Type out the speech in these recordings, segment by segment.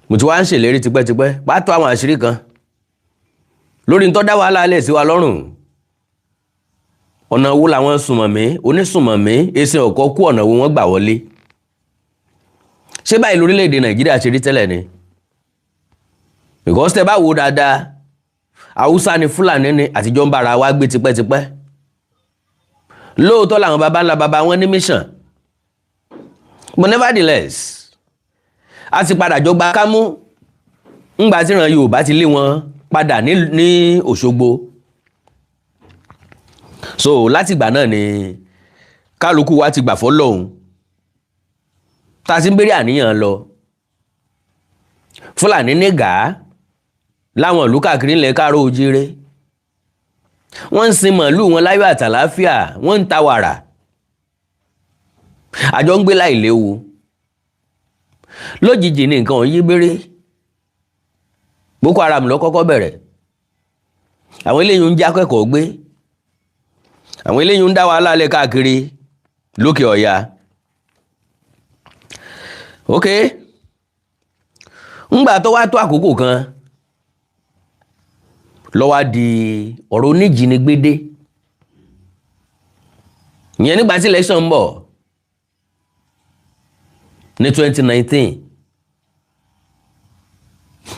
Mo ti wá ń ṣèlérí tipẹ́tipẹ́ pàtó àwọn àṣírí kan lórí ntọ́ dá wàhálà alẹ́ sí wa lọ́rùn. Ọ̀nà wo làwọn sùnmọ̀mí onísùnmọ̀mí èsì ọ̀kọ́ kú, ọ̀nà wo wọ́n gbà wọlé? Ṣé báyìí lórílẹ̀‐èdè Nàìjíríà ṣe rí tẹ́lẹ̀ ni? Because tẹ́ bá wo dáadáa, Haúsá ni, Fúlàní ni, àtijọ́ ń bára wa gbé tipẹ́tipẹ́. Lóòótọ́ làwọn baba ńlá baba wọn ní mission, but nevertheless a ti padà jọ gba kámú ńgbà tí ìran Yorùbá ti lé wọn padà ní Òṣogbo. So látìgbà náà ni kálukú wa ti gbà fọ́lọ́hun, tá a ti ń béèrè àníyàn lọ. Fúlàní ní gàá láwọn ìlú káàkiri ńlẹ̀ káàárọ̀ oòjíire, wọ́n ń sin màálù wọn láyọ̀ àtàláfíà, wọ́n ń ta wàrà, àjọ ń gbé láì léwu. Lójijì ní nǹkan yí béré. Boko Haram ló kọ́kọ́ bẹ̀rẹ̀. Àwọn eléyìí ń já akẹ́kọ̀ọ́ gbé, àwọn eléyìí ń dá wàhálà lẹ̀ káàkiri lókè ọ̀yà. Ok, ńgbà tó wá tó àkókò kan ló wá di ọ̀rọ̀ oníjìnigbé dé. Ìyẹn nígbà tí election ń bọ̀ ní 2019.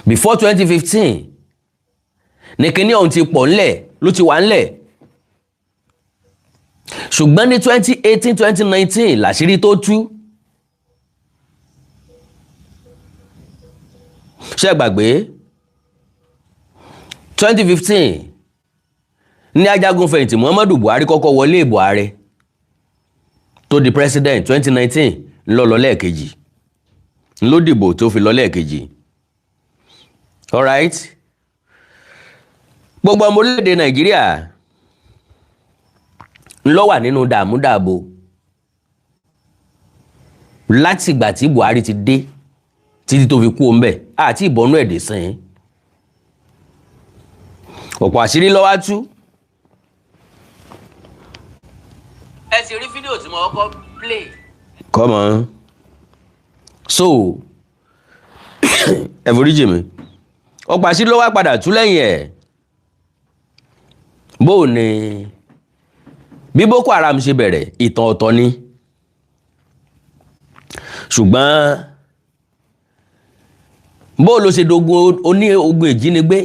Before 2015 ní kíní ọ̀hún ti pọ̀ ńlẹ̀, ló ti wà ńlẹ̀, ṣùgbọ́n ní 2018, 2019 làṣírí tó tú. Ṣé gbàgbé 2015 ní ajagun fẹ̀yìntì Muhammadu Buhari kọ́kọ́ wọlé ìbò ààrẹ tó di president? 2019 ńlọ lọ lẹ́ẹ̀kejì, ńlọ dìbò tó fi lọ lẹ́ẹ̀kejì. Alright, gbogbo ọmọ orílẹ̀-èdè Nàìjíríà ńlọ wà nínú dààmú dààbò látìgbà tí Buhari ti dé títí tó fi kú òun bẹ̀ àti ìbọnú ẹ̀dẹ̀ sìn. Ọ̀pọ̀ àṣírí ló wá tú. Ẹ ti rí fídíò tí mo kọ́kọ́ play. Come on, so ẹ foríjì mi. Ọ̀pọ̀ àṣírí ló wá padà tú lẹ́yìn ẹ̀. Bó o ní bí Boko Haram ṣe bẹ̀rẹ̀, ìtàn ọ̀tọ̀ ni, ṣùgbọ́n bó o ló ṣe dogun oní ogun ìjínigbé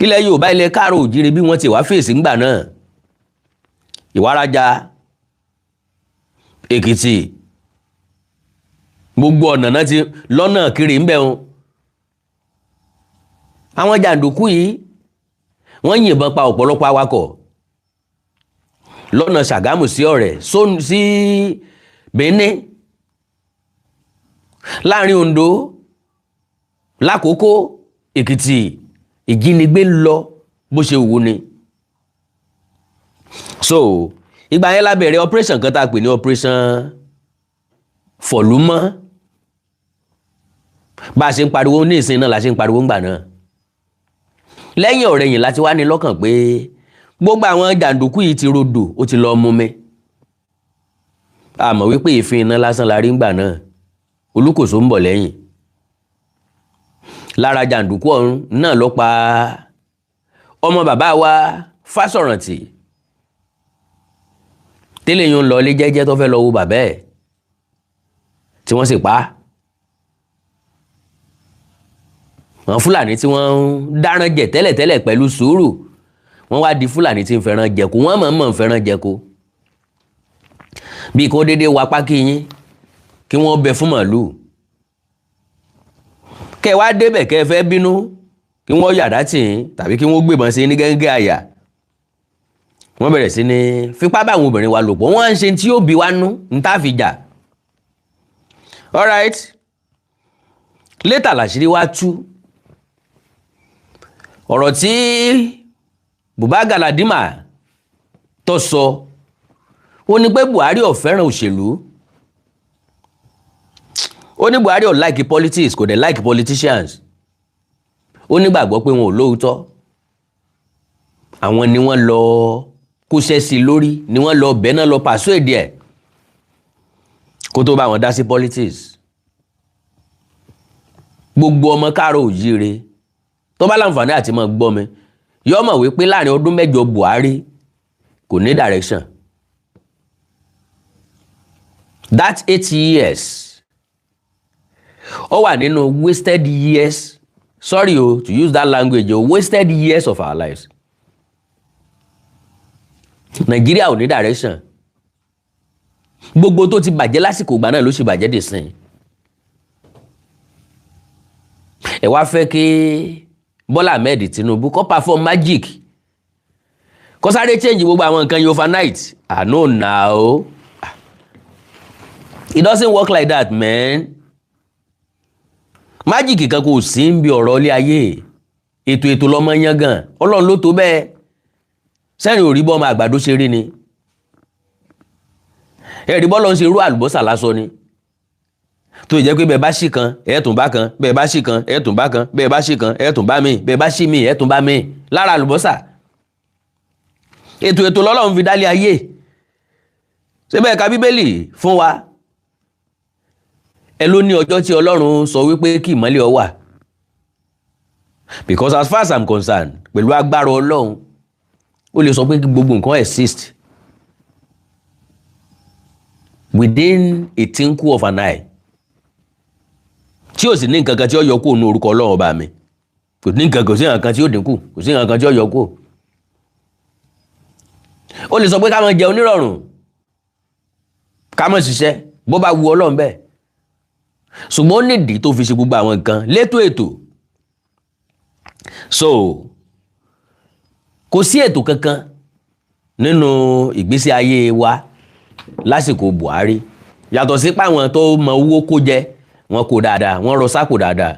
ilẹ̀ Yorùbá, ilẹ̀ káàró òjíire, bí wọ́n ti wá fèsì ńgbà náà, Ìwárajà, Èkìtì, gbogbo ọ̀nà náà ti lọ́nà kiri ń bẹ̀ wọn. Àwọn jàǹdùkú yìí, wọ́n yìnbọn pa ọ̀pọ̀lọpọ̀ awakọ̀ lọ́nà Ṣàgámù sí Ọ̀rẹ́ sí Benin, láàrin Oǹdó lákòókò Èkìtì. Ìjínigbé ń lọ bó ṣe wù ni. So ìgbà yẹn la bẹ̀rẹ̀ operation kan tá a pè ní Operation Fọ̀lúmọ́. Bá a ṣe ń pariwo ní ìsìn náà la ṣe ń pariwo ńgbà náà. Lẹ́yìn ọ̀rẹ̀yìn láti wá ní lọ́kàn pé gbogbo àwọn jàǹdùkú yìí ti rodò, ó ti lọ mú mi. A mọ̀ wípé ìfín iná lásán la rí ńgbà náà, olúkòso ń bọ̀ lẹ́yìn. Lára jàǹdùkú ọ̀hún náà ló pa ọmọ bàbá wa Fásọ̀rántì tẹ́lẹ̀ yìí, ń lọ ilé jẹ́jẹ́ tó fẹ́ lọ wo bàbá ẹ̀, tí wọ́n sì pa á. Àwọn Fúlàní tí wọ́n ń dáràn jẹ tẹ́lẹ̀tẹ́lẹ̀ pẹ̀lú sùúrù, wọ́n wá di Fúlàní tí ń fẹ́ràn jẹko. Wọ́n mọ̀ọ́mọ̀ ń fẹ́ràn jẹko, bí kò déédéé wá pákí yín kí wọ́n bẹ fún màálùú, kẹ́ ẹ wá débẹ̀, kẹ́ ẹ fẹ́ bínú, kí wọ́n yàdá tì yín tàbí kí wọ́n gbébọn sí ní gẹ́gẹ́ àyà. Wọ́n bẹ̀rẹ̀ sí ní fipá bá àwọn obìnrin wa lò pọ̀. Wọ́n á ń ṣe tí yóò bí wa nú ń tá fi jà. Alright, later làṣírí wá tú. Ọ̀rọ̀ tí Buba Galadima tó sọ, ó ní pé Buhari ò fẹ́ràn òṣèlú. Ó ní Buhari ò like politics, kò dẹ̀ like politicians. Ó nígbàgbọ́ pé wọn ò lóòótọ́. Àwọn ni wọ́n lọ kóṣẹ́ sí i lórí, ni wọ́n lọ bẹ́ẹ̀ náà lọ pàṣẹ èdè ẹ̀ kó tó bá wọn dá sí politics. Gbogbo ọmọ káàárọ̀ òjíire tó bá láǹfààní àti máa gbọ́ mi yọ mọ̀ wípé láàrin ọdún 8 Buhari kò ní direction. That 8 years, ó wà nínú wasted years. Sorry o to use that language o, wasted years of our lives. Nàìjíríà ò ní direction. Gbogbo tó ti bàjẹ́ lásìkò ìgbà náà ló sì bàjẹ́ dè sìn. Ẹ wá fẹ́ kí Bọ́lá Ahmed Tinubu kó perform magic, kó sáré change gbogbo àwọn nǹkan yìí overnight. Ah, no now, it doesn't work like that, man. Magic kan kò sí ń bi ọ̀rọ̀ ilé ayé. Ètò ètò lọ́mọ yán gan. Ọlọ́run ló tó bẹ́ẹ̀. Sẹ́yìn ò rí bọ́ ọmọ àgbàdo ṣe rí ni, ẹ̀rí bọ́lọ́ ń ṣe irú àlùbọ́sà lásán ni, tó jẹ́ pé bẹ́ẹ̀ bá ṣì kan, ẹ̀ tún bá kan, bẹ́ẹ̀ bá ṣì kan, ẹ̀ tún bá kan, bẹ́ẹ̀ bá ṣì kan, ẹ̀ tún bá mi, bẹ́ẹ̀ bá ṣì mí, ẹ̀ tún bá mi lára àlùbọ́sà. Ètò ètò lọ́lọ́run fi dálé ayé. Ṣé bẹ́ẹ̀ ka Bíbélì fún wa? Ẹ ló ní ọjọ́ tí Ọlọ́run sọ wípé kí ìmọ́lẹ̀ ó wà. Because as far as I'm concerned, pẹ̀lú agbára Ọlọ́run, ó lè sọ pé kí gbogbo nǹkan exist within a twinkle of an eye, tí ò sì ní nǹkan kan tí ó yọ kúrò ní orúkọ Ọlọ́run ọba mi. Kò ní nǹkan, kò sí nǹkan kan tí ó dínkù, kò sí nǹkan kan tí ó yọ kúrò. Ó lè sọ pé ká máa jẹun nírọ̀rùn, ká máa ṣiṣẹ́ bó bá wu Ọlọ́run bẹ́ẹ̀. Ṣùgbọ́n ó nídìí tó fi ṣe gbogbo àwọn nǹkan létò ètò. So kò sí ètò kankan nínú ìgbésí ayé wa lásìkò Buhari, yàtọ̀ sí páwọn tó mọ owó kó jẹ, wọn kó dáadáa, wọn rọ sápò dáadáa.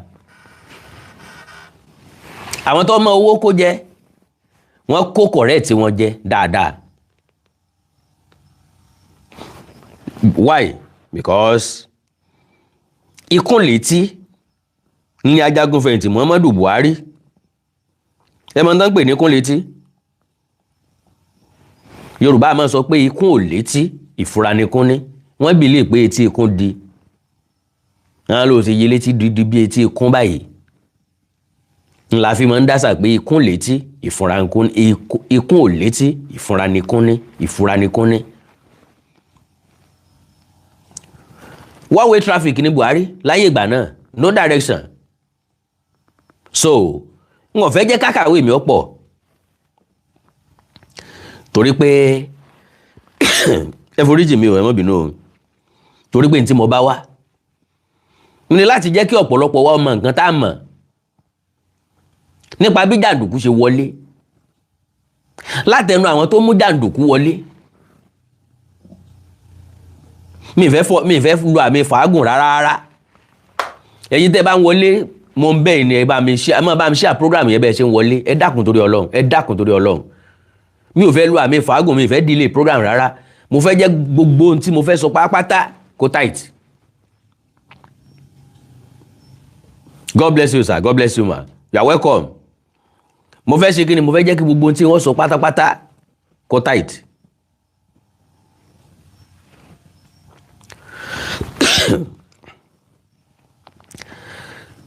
Àwọn tó mọ owó kó jẹ, wọn kó correct wọn jẹ dáadáa. Why? Because ikún létí ní ajagunfẹ̀yìntì Muhammadu Buhari. Ẹ mọ̀ tán pè ní ikún létí. Yorùbá máa sọ pé ikún ò létí, ìfura ni kún ní. Wọ́n bí lè pé etí ikún di wọn ló ti yí létí dídí bí etí ikún báyìí ńlá fi máa ń dásà pé ikún létí, ìfura ikún ò létí, ìfura ni kún ní, ìfura ni kún ní. One way traffic ní Buhari láyé ìgbà náà, no direction. So n ò fẹ́ jẹ́ kákàwé mi ọ̀pọ̀, torí pé, ẹ foríjì mi ò, ẹ má bínú o, torí pé n tí mo bá wá ní láti jẹ́ kí ọ̀pọ̀lọpọ̀ wa mọ nǹkan tá a mọ̀ nípa bí jàǹdùkú ṣe wọlé látẹnu àwọn tó mú jàǹdùkú wọlé. Mi ì fẹ́ fọ, mi ì fẹ́ lu àmì fàágùn rárá rárá. Ẹ̀yin tẹ́ bá ń wọlé, mo ń bẹ̀ ní, ẹ bá mi ṣe, ẹ má bá mi ṣe program yẹn bẹ́ẹ̀ ṣe ń wọlé. Ẹ dákun torí Ọlọ́run, ẹ dákun torí Ọlọ́run. Mi ò fẹ́ lu àmì fàágùn, mi ì fẹ́ delay program rárá. Mo fẹ́ jẹ́ gbogbo ohun tí mo fẹ́ sọ pátápátá kó tight. God bless you, sir. God bless you, ma. You are welcome. Mo fẹ́ ṣe kí ni? Mo fẹ́ jẹ́ kí gbogbo ohun tí wọ́n sọ pátápátá kó tight.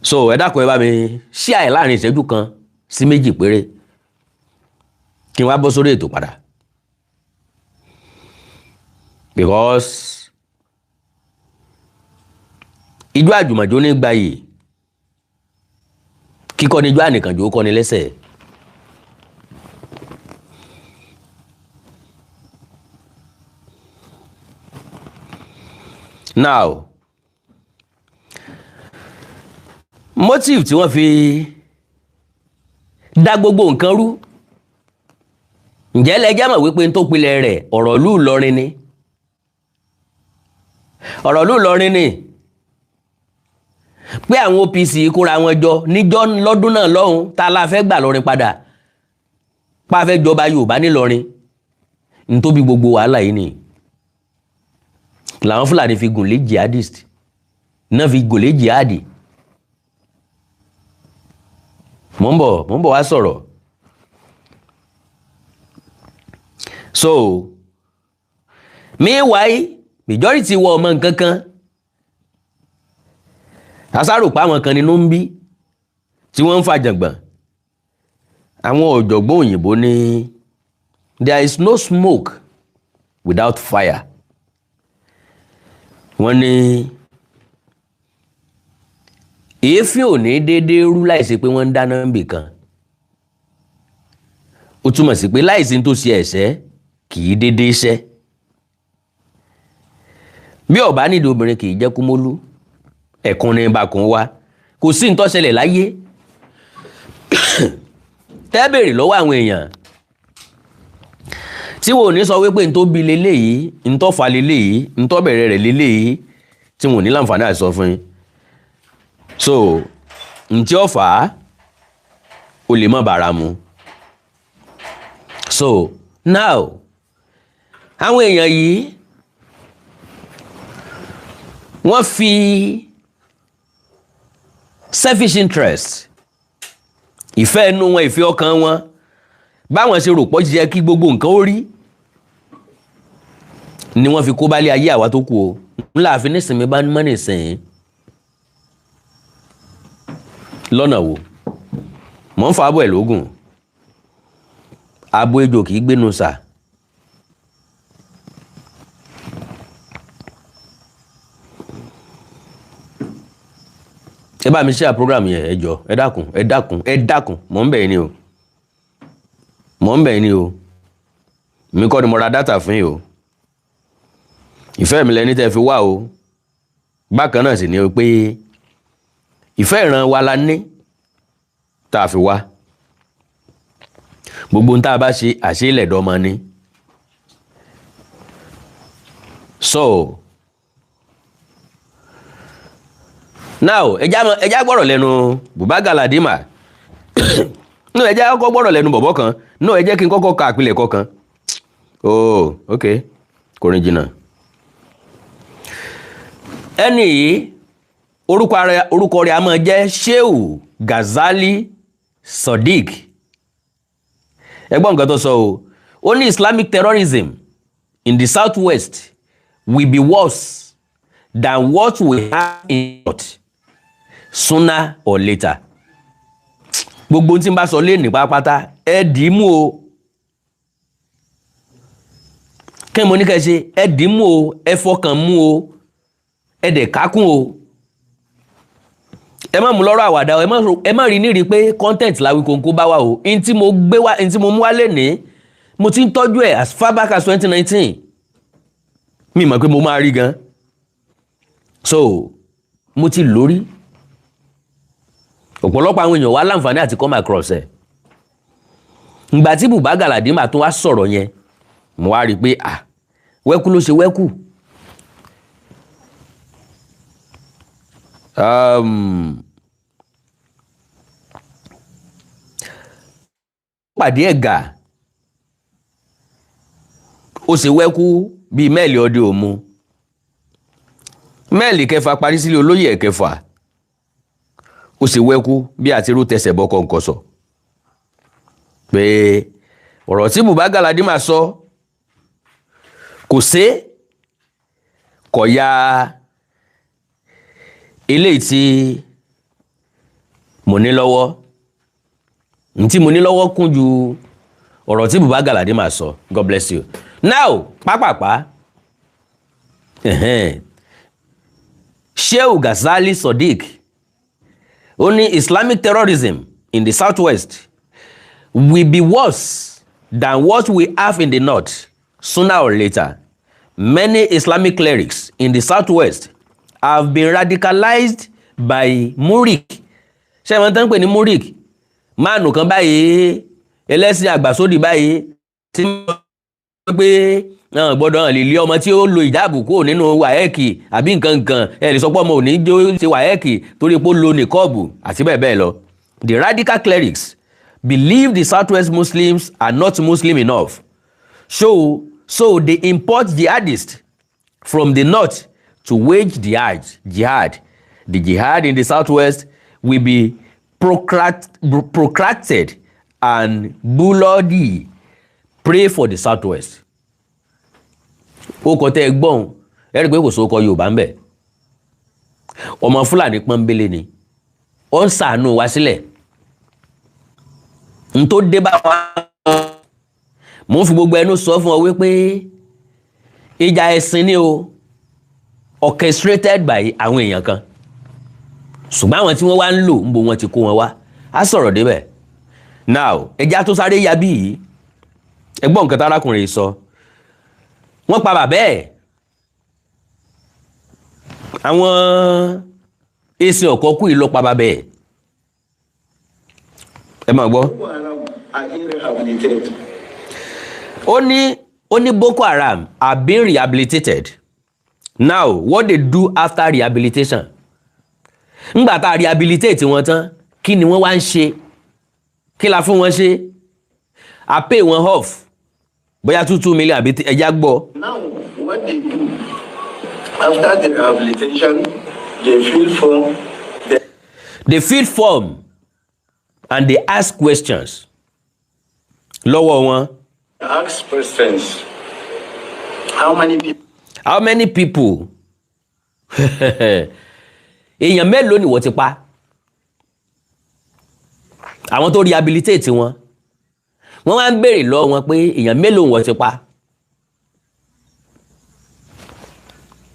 So ẹ dákun, ẹ bá mi share láàrin ìṣẹ́jú 1 sí 2 péré, kí n wá bọ́ sórí ètò padà, because ijó àjùmọ̀jó ní gbayì kíkọ́ ni, ijó ànìkànjó kọ́ ni lẹ́sẹ̀. Now, motive tí wọ́n fi dá gbogbo nǹkan rú, ǹjẹ́ lẹ jẹ́ mọ̀ wípé n tó pilẹ̀ rẹ̀, ọ̀rọ̀ ìlú Ìlọrin ni? Ọ̀rọ̀ ìlú Ìlọrin ni pé àwọn OPC kóra wọn jọ níjọ́ lọ́dún náà lọ́hùn tá a la fẹ́ gbà lọ́rin padà, pa fẹ́ jọba Yorùbá nílọrin. N tó bí gbogbo wàhálà yìí ni làwọn Fúlàní fi gùn lé jihadist náà, fi gùn lé jihadi. Mò ń bọ̀ wá sọ̀rọ̀. So meanwhile, majority wọ ọmọ nǹkan kan. Àsárò pa àwọn kan nínú ń bí tí wọ́n ń fa jàngbọ̀n. Àwọn ọ̀jọ̀gbọ́n òyìnbó ní there is no smoke without fire. Wọ́n ní èéfín ò ní déédéé rú láìsí pé wọ́n ń dáná níbì kan. Ó túmọ̀ sí pé láìsí tó ṣe ẹ̀ṣẹ̀ kì í déédéé ṣẹ́. Bí ó bá nídìí, obìnrin kì í jẹ́ kúmólú. Ẹ̀kún ní bákan wá, kò sí ní tó ṣẹlẹ̀ láyé tẹ́ béèrè lọ́wọ́ àwọn èèyàn tí wọn ò ní sọ wípé n tó bí leléyìí, n tó fa leléyìí, n tó bẹ̀rẹ̀ rẹ̀ leléyìí, tí wọn ò ní láǹfààní àti sọ fún yín. So n tí ó fà á, ó lè má bára mu. So now, àwọn èèyàn yìí, wọ́n fi selfish interest, ìfẹ́ inú wọn, ìfẹ́ ọkàn wọn, báwọn ṣe rò pọ̀ jẹ́ kí gbogbo nǹkan ó rí ni wọ́n fi kó bálé ayé àwa tó kù o. Ńlá àfi nísìnyí bá mọ́ nísìnyí lọ́nà wo mọ̀ ń fa abọ́ ẹ̀ lógún. Abo ejò kì í gbénu sà. Ẹ bá mi share program yẹn, ẹ jọ, ẹ dákun, ẹ dákun, ẹ dákun. Mọ̀ ń bẹ̀ yín ni o, mọ̀ ń bẹ̀ yín ni o. Mi kọ́ ni mo ra data fún yìí o. Ìfẹ́ mi lẹni tẹ́ fi wá o. Bákan náà sì ni pé ìfẹ́ ìran wa la ní tá a fi wá. Gbogbo ohun tá a bá ṣe, àṣeélẹ̀ dọ́mọ ni. So now, ẹja gbọ́rọ̀ lẹ́nu Buba Galadima. No, ẹja kọ́kọ́ gbọ́rọ̀ lẹ́nu bọ̀bọ̀ kan. No, ẹ jẹ́ kí n kọ́kọ́ ka àpilẹ̀kọ kan. Oh, ok, kò rìn jìnnà. Ẹni yìí, orúkọ rẹ̀ a máa jẹ́ Shehu Ghazali Sodiq. Ẹ gbọ́ nǹkan tó sọ o. Ó ní Islamic terrorism in the southwest will be worse than what we have in north sooner or later. Gbogbo tí n bá sọ lé ní pátápátá, ẹ dì í mú o. Kí ni mo ní ká ẹ ṣe? Ẹ dì í mú o, ẹ fọkàn mú o, ẹ dẹ̀ kákún o. Ẹ má mú lọ́rọ̀ àwàdà o. Ẹ má rí ní rí pé content l'Awikonko bá wà o. N tí mo gbé wá, n tí mo mú wá lénìí, mo ti ń tọ́jú ẹ̀ as far back as 2019. Mi mọ̀ pé mo máa rí gan. So mo ti lórí ọ̀pọ̀lọpọ̀ àwọn èèyàn wá láǹfààní àti come across ẹ̀. Ìgbà tí Buba Galadima tún wá sọ̀rọ̀ yẹn, mo wá rí i pé, ah, wẹ́kú ló ṣe wẹ́kú. Pàdé ẹ̀gà, ó ṣe wẹ́kú bíi mẹ́ẹ̀lì ọdẹ òmu, mẹ́ẹ̀lì kẹfà parí sílé olóyè ẹ̀kẹfà. Ó ṣe wẹ́kú bí àtirú tẹsẹ̀ bọ́kọ̀ nkọ̀sọ̀ pé ọ̀rọ̀ tí Buba Galadima sọ kò sé kò ya eléyìí tí mo ní lọ́wọ́. Ntí mo ní lọ́wọ́ kún ju ọ̀rọ̀ tí Buba Galadima sọ. God bless you. Now, pápápá, ẹ̀hẹ́n. Shehu Ghazali Sodiq, ó ní Islamic terrorism in the southwest will be worse than what we have in the north sooner or later. Many Islamic clerics in the southwest have been radicalized by MURIC. Ṣé ìwọ̀n tán ń pè ní MURIC? Máàlù kan báyìí, ẹlẹ́sìn àgbàsódì báyìí, tí wọ́n pé náà gbọ́dọ̀ hàn lè lé ọmọ tí ó lo ìjáàbù kúrò nínú WAEC àbí nǹkan nǹkan. Ẹ lè sọ pé ọmọ ò ní jó ṣe WAEC torí pé ó lo niqab àti bẹ́ẹ̀ bẹ́ẹ̀ lọ. The radical clerics believe the southwest Muslims are not Muslim enough, so they import jihadists from the north to wage jihad. The jihad in the southwest will be protracted and bloody. Pray for the southwest. Ó kọ tẹ́ ẹ gbọ́n, ẹ rí i pé kò sóko Yorùbá ń bẹ̀. Ọmọ Fúlàní pọ́nbélé ni, ó ń ṣàánú wa sílẹ̀. N tó dé bá wa, mo ń fi gbogbo ẹnu sọ fún ọ wípé ìjà ẹ̀sìn ni o, orchestrated by àwọn èèyàn kan. Ṣùgbọ́n àwọn tí wọ́n wá ń lò ń bo, wọn ti kó wọn wá, á sọ̀rọ̀ débẹ̀. Now, ẹja tó sáré ya bí yìí, ẹgbọ́n nǹkan tárákùnrin yìí sọ. Wọ́n pa bàbá ẹ̀, àwọn èsì ọ̀kọ́ kú yìí ló pa bàbá ẹ̀. Ẹ máa gbọ́. Boko Haram are rehabilitated. Ó ní Boko Haram are being rehabilitated. Now, what they do after rehabilitation? Ńgbà tá a rehabilitate wọn tán, kí ni wọ́n wá ń ṣe? Kí la fún wọn ṣe? A pay wọn off, bóyá 2 2 million àbí ẹja gbọ́. Now, what they do after the rehabilitation, they fill form, they They fill form and they ask questions lọ́wọ́ wọn. Ask questions. How many people How many people? Èèyàn mélòó ni wọ́n ti pa? Àwọn tó rehabilitate wọn, wọ́n wá ń béèrè lọ́wọ́ wọn pé èèyàn mélòó wọ́n ti pa.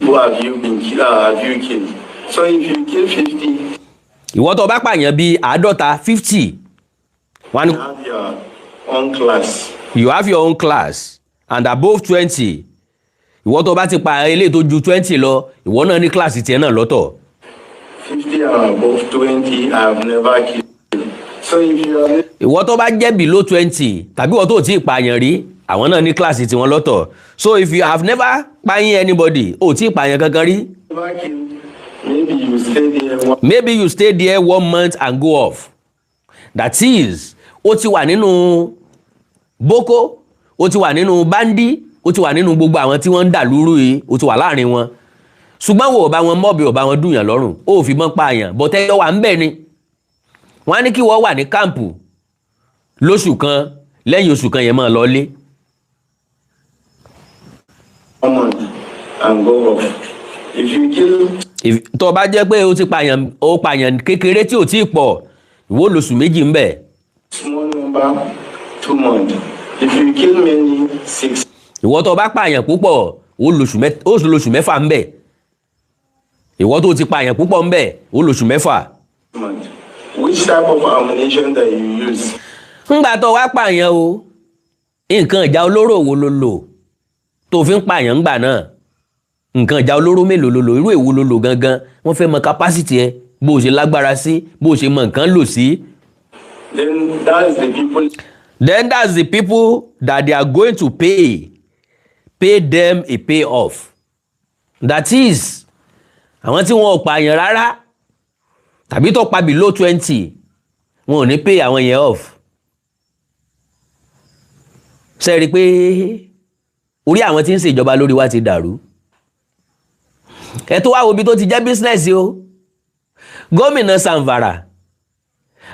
Have you killed? So if you kill 50, Ìwọ tó bá pààyàn bíi 50, 50, wọ́n á ní you have your own class. You have your own class, and above 20, ìwọ tó bá ti pa eléyìí tó ju 20 lọ, ìwọ náà ní kíláàsì tiẹ̀ náà lọ́tọ̀. 50 and above 20, I have never killed. So if you are Ìwọ tó bá jẹ́ below 20 tàbí ìwọ tó tí ì pààyàn rí, àwọn náà ní kíláàsì tiwọn lọ́tọ̀. So if you have never pààyàn anybody, ò tí ì pààyàn kankan rí, never killed, maybe you stay there one maybe you stay there one month and go off. That is, ó ti wà nínú Boko, ó ti wà nínú bandit, ó ti wà nínú gbogbo àwọn tí wọ́n ń dà lúrú yìí, ó ti wà láàrin wọn, ṣùgbọ́n wo ò bá wọn mọ́ọ̀bì, ò bá wọn dùnyàn lọ́rùn, ó fi mọ́ pààyàn bọ́tẹ́ wà ń bẹ̀ ni. Wọ́n á ní kí wọ́n wà ní camp lóṣù kan, lẹ́yìn oṣù kan yẹn máa lọ lé. Month and go off. If you kill Tó o bá jẹ́ pé o ti pààyàn, o pààyàn kékeré tí ò tí ì pọ̀, ìwọ lóṣù 2 ń bẹ̀. Small number, 2 months. If you kill many, 6 Ìwọ tó o bá pààyàn púpọ̀, ó lóṣù 6 ń bẹ̀. Ìwọ tó ti pààyàn púpọ̀ ń bẹ̀, ó lóṣù 6. Months. Which type of ammunition that you use? Ńgbà tó wá pààyàn o, nǹkan ìjà olóró wo ló lò tó fi ń pààyàn ńgbà náà? Nǹkan ìjà olóró mélòó ló lò? Irú èwo ló lò gangan? Wọ́n fẹ́ mọ capacity ẹ, bó o ṣe lágbára sí, bó o ṣe mọ nǹkan lò sí. Then that is the people Then that's the people that they are going to pay them a pay off. That is, àwọn tí wọn ò pààyàn rárá tàbí tó pa below 20, wọn ò ní pay àwọn yẹn off. Ṣe rí i pé orí àwọn tí ń ṣèjọba lórí wa ti dàrú? Ẹ tó wá wo ibi tó ti jẹ́ business o. Gómìnà Zamfara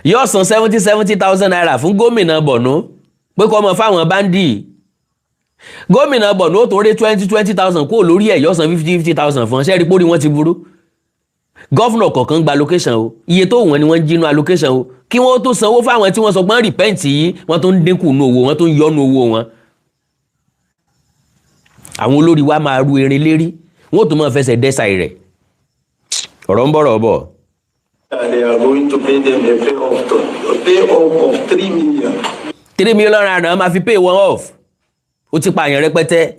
yóò san 70-70 thousand naira fún gómìnà Borno pé kó mọ fáwọn bandit. Gómìnà Borno ó tó rí 20-20 thousand kúrò lórí ẹ̀, yóò san 50-50 thousand fún ọ. Ṣe rí i pé orí wọn ti burú? Governor kọ̀ọ̀kan gba allocation o. Iye tó wọ́n ni wọ́n ń jínú allocation o. Kí wọ́n tó sanwó fáwọn tí wọ́n sọ pé wọ́n repent yìí, wọ́n tó ń dínkù nú owó wọ́n, tó ń yọ́nú owó wọn. Àwọn olórí wa máa ru erin lérí, wọ́n ó tún máa fẹsẹ̀ dẹ́sà rẹ̀. Ọ̀rọ̀ ń bọ̀rọ̀ bọ̀. That they are going to pay them a pay off of 3 million. 3 million naira máa fi pay wọn off. Ó ti pààyàn rẹpẹtẹ,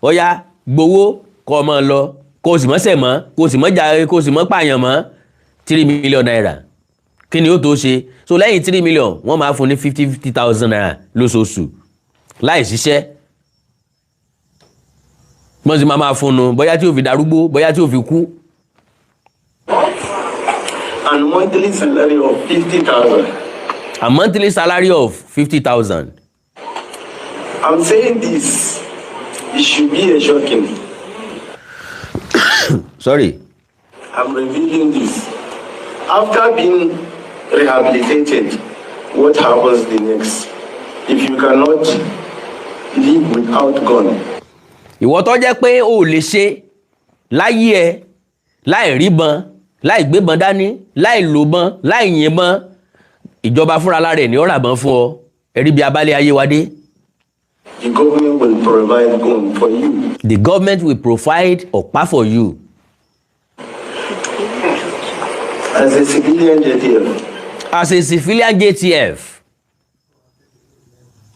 ọ̀ya gbowó kọ́ ọ máa lọ, kó o sì mọ́ sẹ̀ mọ́, kó o sì mọ́ jà, kó o sì mọ́ pààyàn mọ́. 3 million naira, kí ni ó tó ṣe? So lẹ́yìn 3 million, wọ́n máa fún ní 50-50 thousand naira lóṣooṣù láì ṣiṣẹ́. Wọ́n sì máa fún un bóyá tí ó fi darúgbó, bóyá tí ó fi kú. And monthly salary of 50,000. A monthly salary of 50,000. I'm saying this, it should be a shocking. Sorry. I'm revealing this. After being rehabilitated, what happens the next? If you cannot live without gun, Ìwọ tó jẹ́ pé o ò lè ṣe láyé ẹ láì ríbọn, Láì gbébọn dání, láì lòbọn, láì yìnbọn, ìjọba fúnra lára ẹ̀ ní ọ̀rà bọ́n fún ọ. Ẹ̀rí bí abálé ayé wa dé. The government will provide gun for you. The government will provide ọ̀pá for you. As a civilian JTF, As a civilian JTF.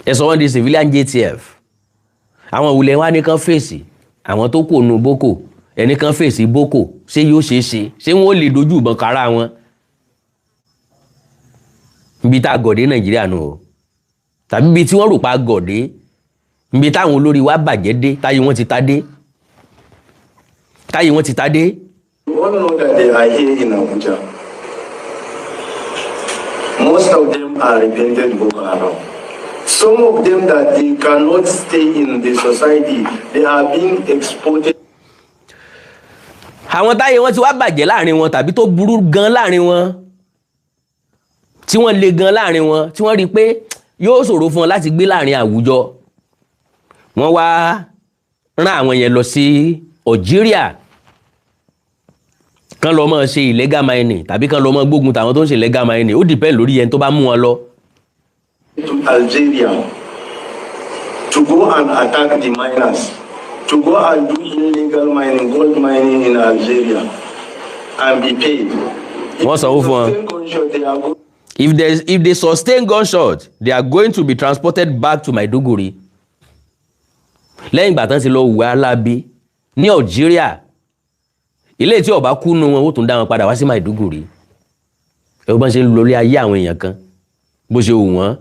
Ẹ sọ wọ́n di civilian JTF. Àwọn òwúlẹ̀ wa ní kán fèsì àwọn tó kò nu boko, ẹnì kan fèsì boko. Ṣé yóò ṣeé ṣe? Ṣé wọn ò lè dojú ìbọn kára wọn? Ibi tá a gọ̀dé Nàìjíríà nù o, tàbí ibi tí wọ́n rò pa gọ̀dé, ibi táwọn olórí wa bàjẹ́ dé, táyé wọn ti ta dé, táyé wọn ti ta dé. You all know that they are here in Abuja. Most of them are repentant Boko Haram. Some of them that they cannot stay in the society, they are being exported. Àwọn táyé wọn ti wá bàjẹ́ láàrin wọn, tàbí tó burú gan láàrin wọn, tí wọ́n le gan láàrin wọn, tí wọ́n rí i pé yóò ṣòro fún wọn láti gbé láàrin àwùjọ, wọ́n wá rán àwọn yẹn lọ sí Algeria, kán lọ máa ṣe illegal mining tàbí kán lọ máa gbógun tàwọn tó ń ṣe illegal mining. Ó depend lórí ẹni tó bá mú wọn lọ. To Algeria to go and attack the miners, to go and do illegal mining, gold mining in Algeria, and be paid. If Wọ́n sanwó fún wọn. they sustain gunshot, they are going If they sustain gunshot, they are going to be transported back to Maiduguri. Lẹ́yìn ìgbà tán ti lọ hùwà alábi ní Algeria, ilé tí ọba kú nu wọn, ó tún dá wọn padà wá sí Maiduguri. Ẹ bọ́n ṣe ń lọlé ayé àwọn èèyàn kan bó ṣe wù wọ́n.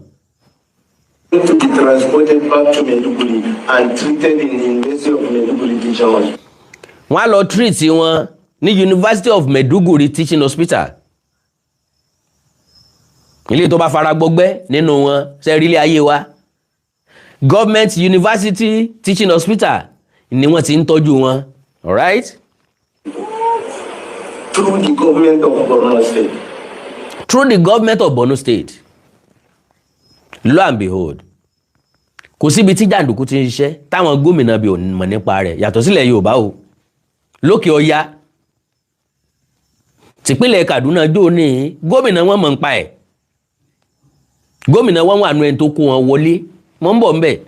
To be transported back to Maiduguri and treated in the University of Maiduguri Teaching Hospital. Wọ́n á lọ treat wọn ní University of Maiduguri Teaching Hospital. Ilé tó bá fara gbọgbẹ́ nínú wọn, ṣe rí ilé ayé wa, Government University Teaching Hospital ni wọ́n ti ń tọ́jú wọn, alright. Through the government of Borno State. Through the government of Borno State. Lo and behold, kò síbi tí jàǹdùkú ti ń ṣiṣẹ́ táwọn gómìnà bí ò mọ̀ nípa rẹ̀ yàtọ̀ sílẹ̀ Yorùbá o. Lókè Ọya, tìpínlẹ̀ Kaduna jó ní gómìnà wọn mọ̀ nípa ẹ̀. Gómìnà wọn wà nù ẹni tó kó wọn wọlé. Mọ̀ ń bọ̀ ń bẹ̀.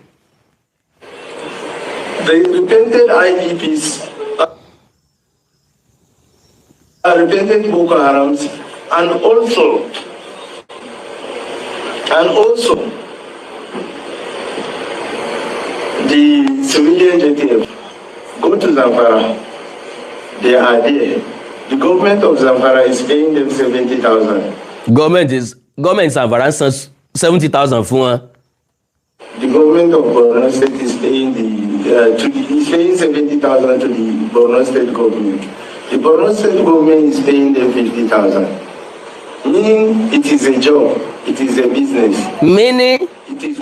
The repented IDPs, repented Boko Harams, and also the civilian JTF go to Zamfara. They are there. The government of Zamfara is paying them 70,000. Government Zamfara ń san 70,000 fún wọn. The government of Borno State is paying 70,000 to the Borno State government. The Borno State government is paying them 50,000. Meaning it is a job, it is a business. Meaning It is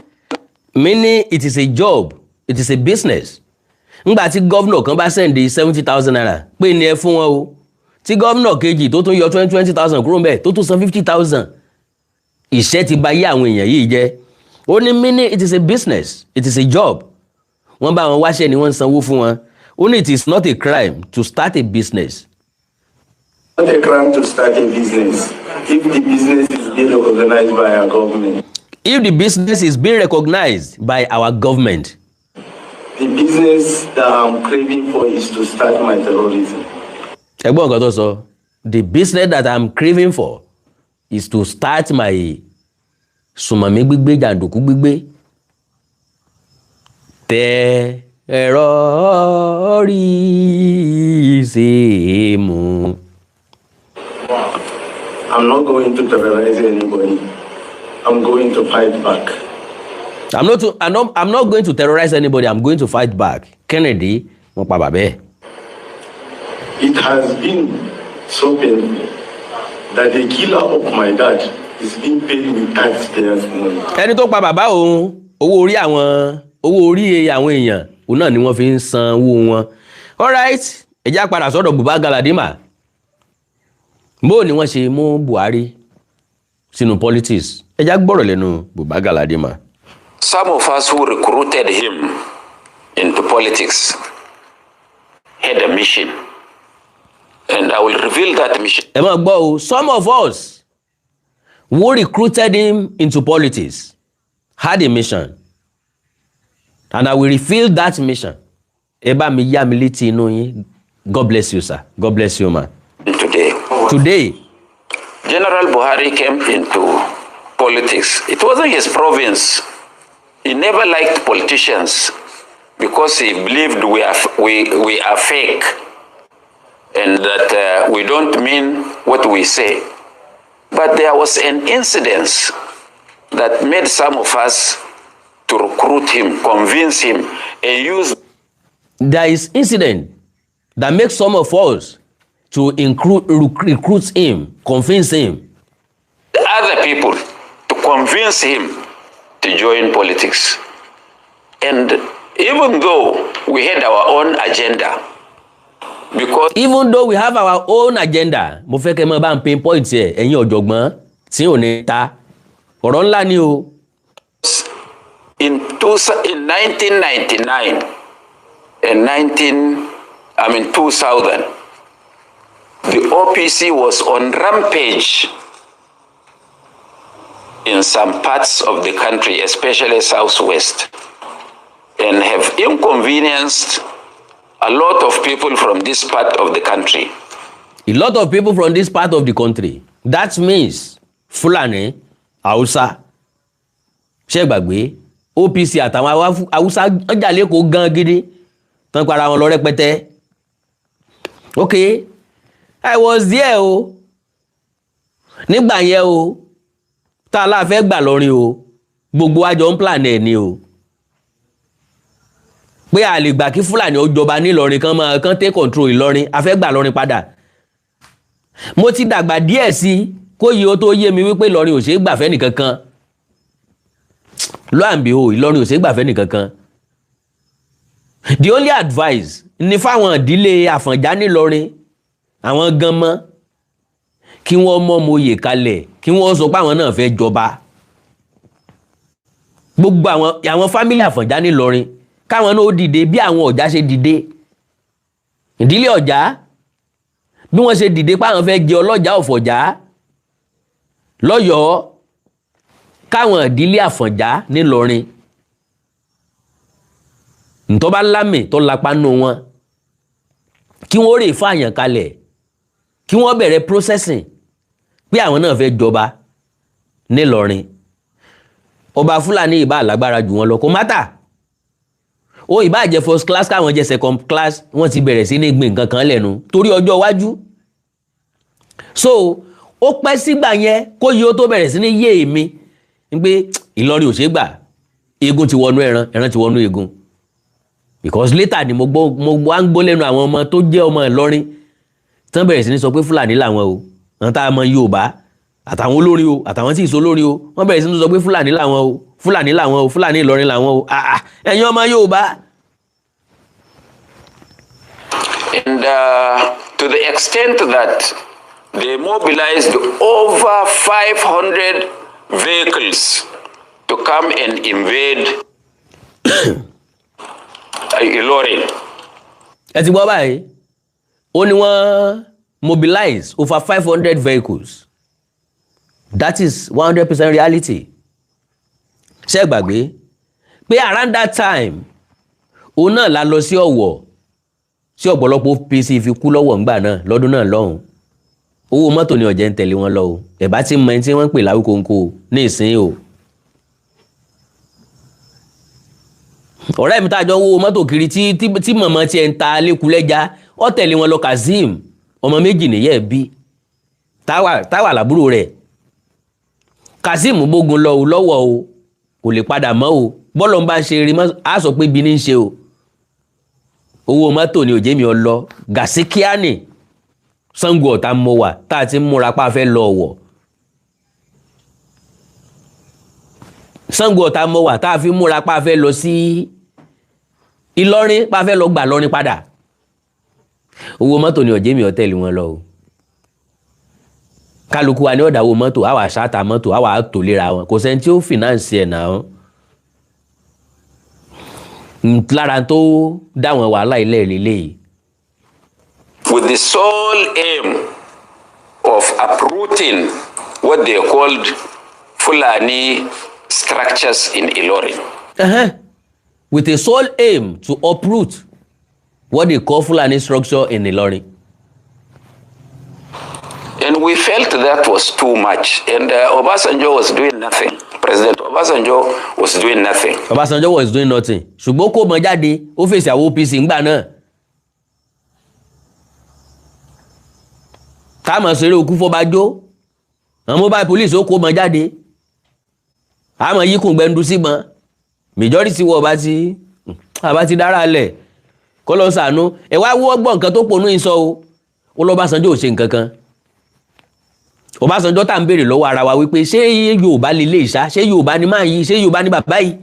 Meaning it is a job, it is a business. Ngbà tí governor kan bá send ₦70,000 pé ní ẹ fún wọn o, tí governor kejì tó tún yọ 20,000 kúrò ńbẹ̀, tó tún san 50,000, ìṣẹ́ ti bà yé àwọn èèyàn yìí jẹ́. Ó ní meaning it is a business, it is a job. Wọ́n bá wọn wáṣẹ́ ni wọ́n ń sanwó fún wọn. Ó ní it is not a crime to start a business. Not a crime to start a business if the business is being recognized by our government. If the business is being recognized by our government. The business that I'm craving for is to start my terrorism. Ẹgbọ́n nǹkan tó sọ: the business that I'm craving for is to start my sùmọ̀mí gbígbé, jàǹdùkú gbígbé, tẹ ẹ̀rọ rí ṣe mú. I'm not going to terrorize anybody. I'm going to fight back. I'm not going to terrorize anybody. I'm going to fight back. Kennedy, wọ́n pa bàbá ẹ̀. It has been so painful that the killer of my dad is being paid with taxpayers' money. Ẹni tó pa bàbá òun, owó orí àwọn èèyàn òun náà ni wọ́n fi ń san owó wọn. Alright, ẹ já padà sọ́dọ̀ Buba Galadima. Bó ni wọ́n ṣe mú Buhari sínú politics? Ẹ já gbọ́rọ̀ lẹ́nu Buba Galadima. Some of us who recruited him into politics had a mission. And I will reveal that mission Ẹ máa gbọ́ o. Some of us who recruited him into politics had a mission, and I will reveal that mission. Ẹ bá mi yá mi létí inú yín. God bless you, sir. God bless you, ma. today. Today. General Buhari came into politics. It wasn't his province. He never liked politicians because he believed we are fake and that we don't mean what we say. But there was an incident that made some of us to recruit him, convince him, and use There is incident that makes some of us to include, recruit him, convince him, other people to convince him to join politics. And even though we had our own agenda, because Even though we have our own agenda. Mo fẹ́ kẹ́ mọ́ bá ń pinpoint ẹ̀, ẹ̀yin ọ̀jọ̀gbọ́n tí ò ní ta ọ̀rọ̀ ńlá ni o. in 1999 and 19, I mean 2000, the OPC was on rampage in some parts of the country, especially Southwest, and have inconvenienced a lot of people from this part of the country. A lot of people from this part of the country, that means Fulani, Hausa. Ṣé gbàgbé OPC àtàwọn Haúsá ọjà lẹ́kọ̀ọ́ gan gidi tán para wọn lọ rẹpẹtẹ? Ok, I was there o nígbà yẹn o. Tá a láfẹ́ gbà lọ́rin o, gbogbo àjọ ń plan ẹ̀ ni o, pé a lè gbà kí Fúlàní ó jọba nílọrin, kan máa kán take control Ìlọrin. A fẹ́ gbà lọ́rin padà. Mo ti dàgbà díẹ̀ sí i kó yìí ó tó yé mi wípé Ìlọrin ò ṣeé gbà fẹ́ nìkankan. Lo and behold, Ìlọrin ò ṣeé gbà fẹ́ nìkankan. The only advice ni fáwọn ìdílé Àfọ̀njá nílọrin, àwọn gan mọ́ kí wọ́n mọ́ mọ́yè kalẹ̀, kí wọ́n sọ pé àwọn náà fẹ́ jọba. Gbogbo àwọn family Àfọ̀njá nílọrin, káwọn náà ó dìde bí àwọn Ọ̀já ṣe dìde, ìdílé Ọ̀já bí wọ́n ṣe dìde páwọn fẹ́ jẹ ọlọ́jà ọ̀fọ̀já lọ́yọ̀ọ́, káwọn ìdílé Àfọ̀njá nílọrin ntọ́ bá lámì tó lapa nù wọn, kí wọ́n rè fààyàn kalẹ̀, kí wọ́n bẹ̀rẹ̀ processing pé àwọn náà fẹ́ jọba nílọrin. Ọba Fúlàní ìbá lágbára jù wọn lọ, kò matter ó, ìbá jẹ́ first class, káwọn jẹ́ second class, wọ́n ti bẹ̀rẹ̀ sí ní gbìn nǹkan kan lẹ́nu torí ọjọ́ iwájú. So ó pẹ́ sígbà yẹn kó yìí ó tó bẹ̀rẹ̀ sí ní yé èmi ń pé Ìlọrin ò ṣeé gbà, eegun ti wọnú ẹran, ẹran ti wọnú eegun, because later ni mo gbọ́, mo wá ń gbọ́ lẹ́nu àwọn ọmọ tó jẹ́ ọmọ Ìlọrin tán bẹ̀rẹ̀ sí ní sọ pé Fúlàní làwọn o. Àwọn tá a mọ Yorùbá àtàwọn olórin o, àtàwọn tí ì sọ olórin o, wọ́n bẹ̀rẹ̀ sí ní sọ pé Fúlàní làwọn o, Fúlàní làwọn o, Fúlàní Ìlọrin làwọn o. Ah ah, ẹ̀yin ọmọ Yorùbá. And to the extent that they mobilized over 500 vehicles to come and invade Ilorin. Ẹ ti gbọ́ báyìí, ó ní wọ́n mobilize over 500 vehicles. That is 100% reality. Ṣé ẹ gbàgbé pé around that time òun náà la lọ sí Ọ̀wọ̀ tí ọ̀pọ̀lọpọ̀ OPC fi kú lọ́wọ́ ńgbà náà lọ́dún náà lọ́hùn? Owó mọ́tò ni ọ̀jẹ̀ ń tẹ̀lé wọn lọ o. Ẹ̀bá tí mọ ẹni tí wọ́n ń pè láwùkóńkó ní ìsín o. Ọ̀rẹ́ mi tá a jọ ń wo mọ́tò kiri tí mọ̀mọ́ tiẹ̀ ń ta lẹ́kulẹ́já, ó tẹ̀lé wọn lọ. Kazeem, ọmọ méjì nìyẹn bí táwa làbúrò rẹ̀. Kazeem bógun lọ o lọ́wọ́ o, kò lè padà mọ́ o. Bọ́lọ̀ ń bá ṣe rí á sọ pé bí ní í ṣe o. Owó mọ́tò ni òjé mi ọ lọ gàsíkíánì. Ṣàngó Ọ̀tà mọ́ wà tá a ti ń múra pa fẹ́ lọ Ọ̀wọ̀. Ṣàngó Ọ̀tà mọ́ wà tá a fi múra pa fẹ́ lọ sí Ìlọrin, pa fẹ́ lọ gbà lọrin padà. Owó mọ́tò ni òjé mi ọ tẹ̀lé wọn lọ o. Kálukú wa ní ọ̀dà owó mọ́tò, àwa ṣáàtà mọ́tò, àwa tò léra wọn. Kò sẹ́ni tí ó finance ẹ̀ náà lára tó dáwọn wàhálà ilé ìlélẹ́yìí. with the sole aim of uprooting what they called Fulani structures in Ilorin. With a sole aim to uproot what they call Fulani structure in Ilorin. And we felt that was too much. And Obasanjo was doing nothing. President Obasanjo was doing nothing. Ọbásanjọ́ was doing nothing, ṣùgbọ́n kó mọ jáde, ó fèsì àwọn OPC ńgbà náà. Táàmù ṣeré okú fọbajó, àwọn mobile police ó kó mọ jáde, àmọ́ yíkùn gbẹndu síbọn, majority wọ ọba tí àbá ti dára lẹ̀ kọ́ lọ sànú ẹ wá wọ́ gbọ́ nǹkan tó ponú yín sọ o. Ó lọ́básanjọ́ ò ṣe nǹkan kan. Ọbásanjọ́ tá à ń béèrè lọ́wọ́ ara wa wípé ṣé Yorùbá lè lè ṣá, ṣé Yorùbá ni máa yí, ṣé Yorùbá ni bàbá yìí?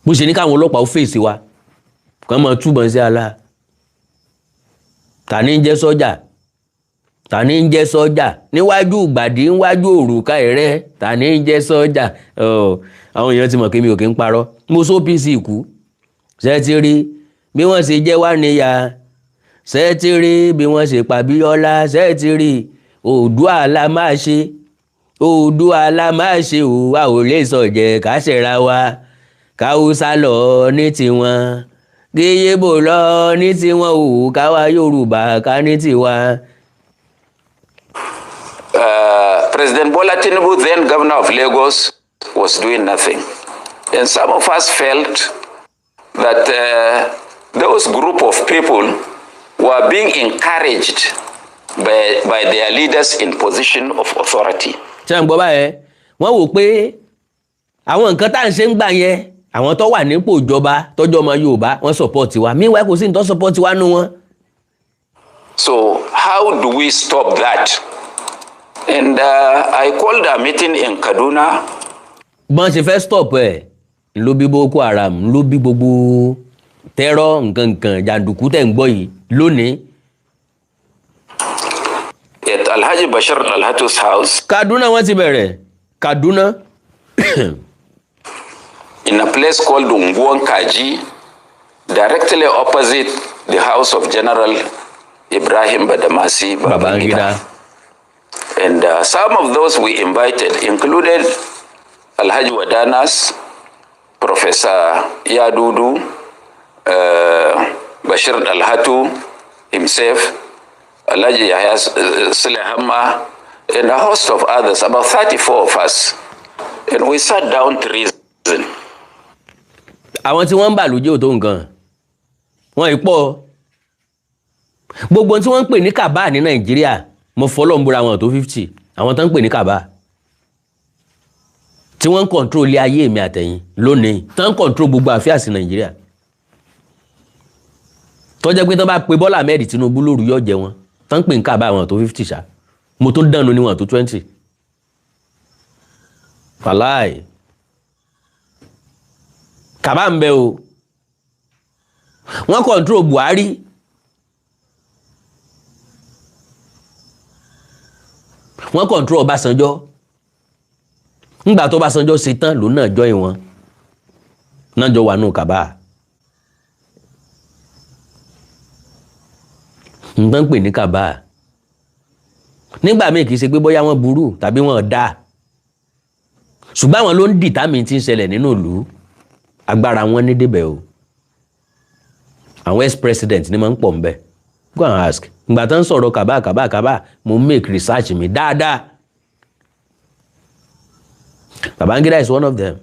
Bó ṣe ní káwọn ọlọ́pàá ó fèsì wa kàn máa túbọ̀ sí ala. Ta ní ń jẹ́ sọ́jà? Ta ní ń jẹ́ sọ́jà níwájú ìgbàdí, níwájú òrùka ẹ̀rẹ́? Ta ní ń jẹ́ sọ́jà? Àwọn èèyàn ti mọ̀ pé mi ò kí ń parọ́. Mo sọ OPC kú. Ṣé ti rí bí wọ́n ṣe jẹ́ wá níyà? Ṣé ti rí bí wọ́n ṣe pa Bíọ́lá? Ṣé ti rí? Oòduà la máa ṣe, Oòduà la máa ṣe o, a ò lè sọ̀jẹ̀ ká ṣẹ̀ra wa. Káwùsà lọ ní tiwọn, kí Yíbò lọ ní tiwọn o, káwa Yorùbá ká ní tiwa. President Bola Tinubu, then governor of Lagos, was doing nothing. And some of us felt that those group of people were being encouraged by their leaders in position of authority. Ṣé ń gbọ́ báyẹn? Wọ́n wò pé àwọn nǹkan tá à ń ṣe ń gbà yẹn, àwọn tó wà nípò ìjọba tọ́jú ọmọ Yorùbá, wọ́n support wa. Meanwhile, kò sí ní tó support wa nú wọn. So how do we stop that? And I called a meeting in Kaduna. Bọ́n ṣe fẹ́ stop ẹ̀ ló bí Boko Haram, ló bí gbogbo terror, nǹkan nǹkan jàǹdùkú tẹ̀ ń gbọ́ yìí lónìí. At Alhaji Bashir Alhatu's house. Kaduna wọ́n ti bẹ̀rẹ̀, Kaduna. In a place called Ungwan Kaji, directly opposite the house of General Ibrahim Badamasi Babangida. Babangida. And some of those we invited included Alhaji Wadanas, Professor Yadudu, Bashir Alhatu himself, Alhaji Yahya Sulehama, and a host of others, about 34 of us. And we sat down to reason. Àwọn tí wọ́n ń bà lójú ò tó nǹkan, wọ́n ì pọ̀. Gbogbo tí wọ́n ń pè ní cabal ní Nàìjíríà, mo fọlọ́ ń búra, wọn tó 50. Àwọn tó ń pè ní cabal tí wọ́n ń control ilé ayé mi àtẹ̀yìn lónìí, tó ń control gbogbo affairs Nàìjíríà, tó jẹ́ pé tó bá pe Bọ́lá Ahmed Tinubu lóru, yóò jẹ wọn, tó ń pè ní cabal, àwọn tó 50 ṣá. Mo tó dànù ní wọn tó 20. Wàláì, cabal ń bẹ o. Wọ́n control Buhari, wọ́n control Ọbásanjọ́. Ńgbà tó Ọbásanjọ́ ṣe tán, lòun náà join wọn náà, jọ wà nù cabal. Nǹkan pè ní cabal nígbà míì, kì í ṣe pé bóyá wọ́n burú tàbí wọ́n dáa, ṣùgbọ́n àwọn ló ń determine tí ń ṣẹlẹ̀ nínú ìlú. Agbára wọn ní débẹ̀ o. Àwọn ex-president ni máa ń pọ̀ nbẹ̀. Go and ask. Ìgbà tó ń sọ̀rọ̀ cabal, cabal, cabal, mo make research mi dáadáa. Babangida is one of them,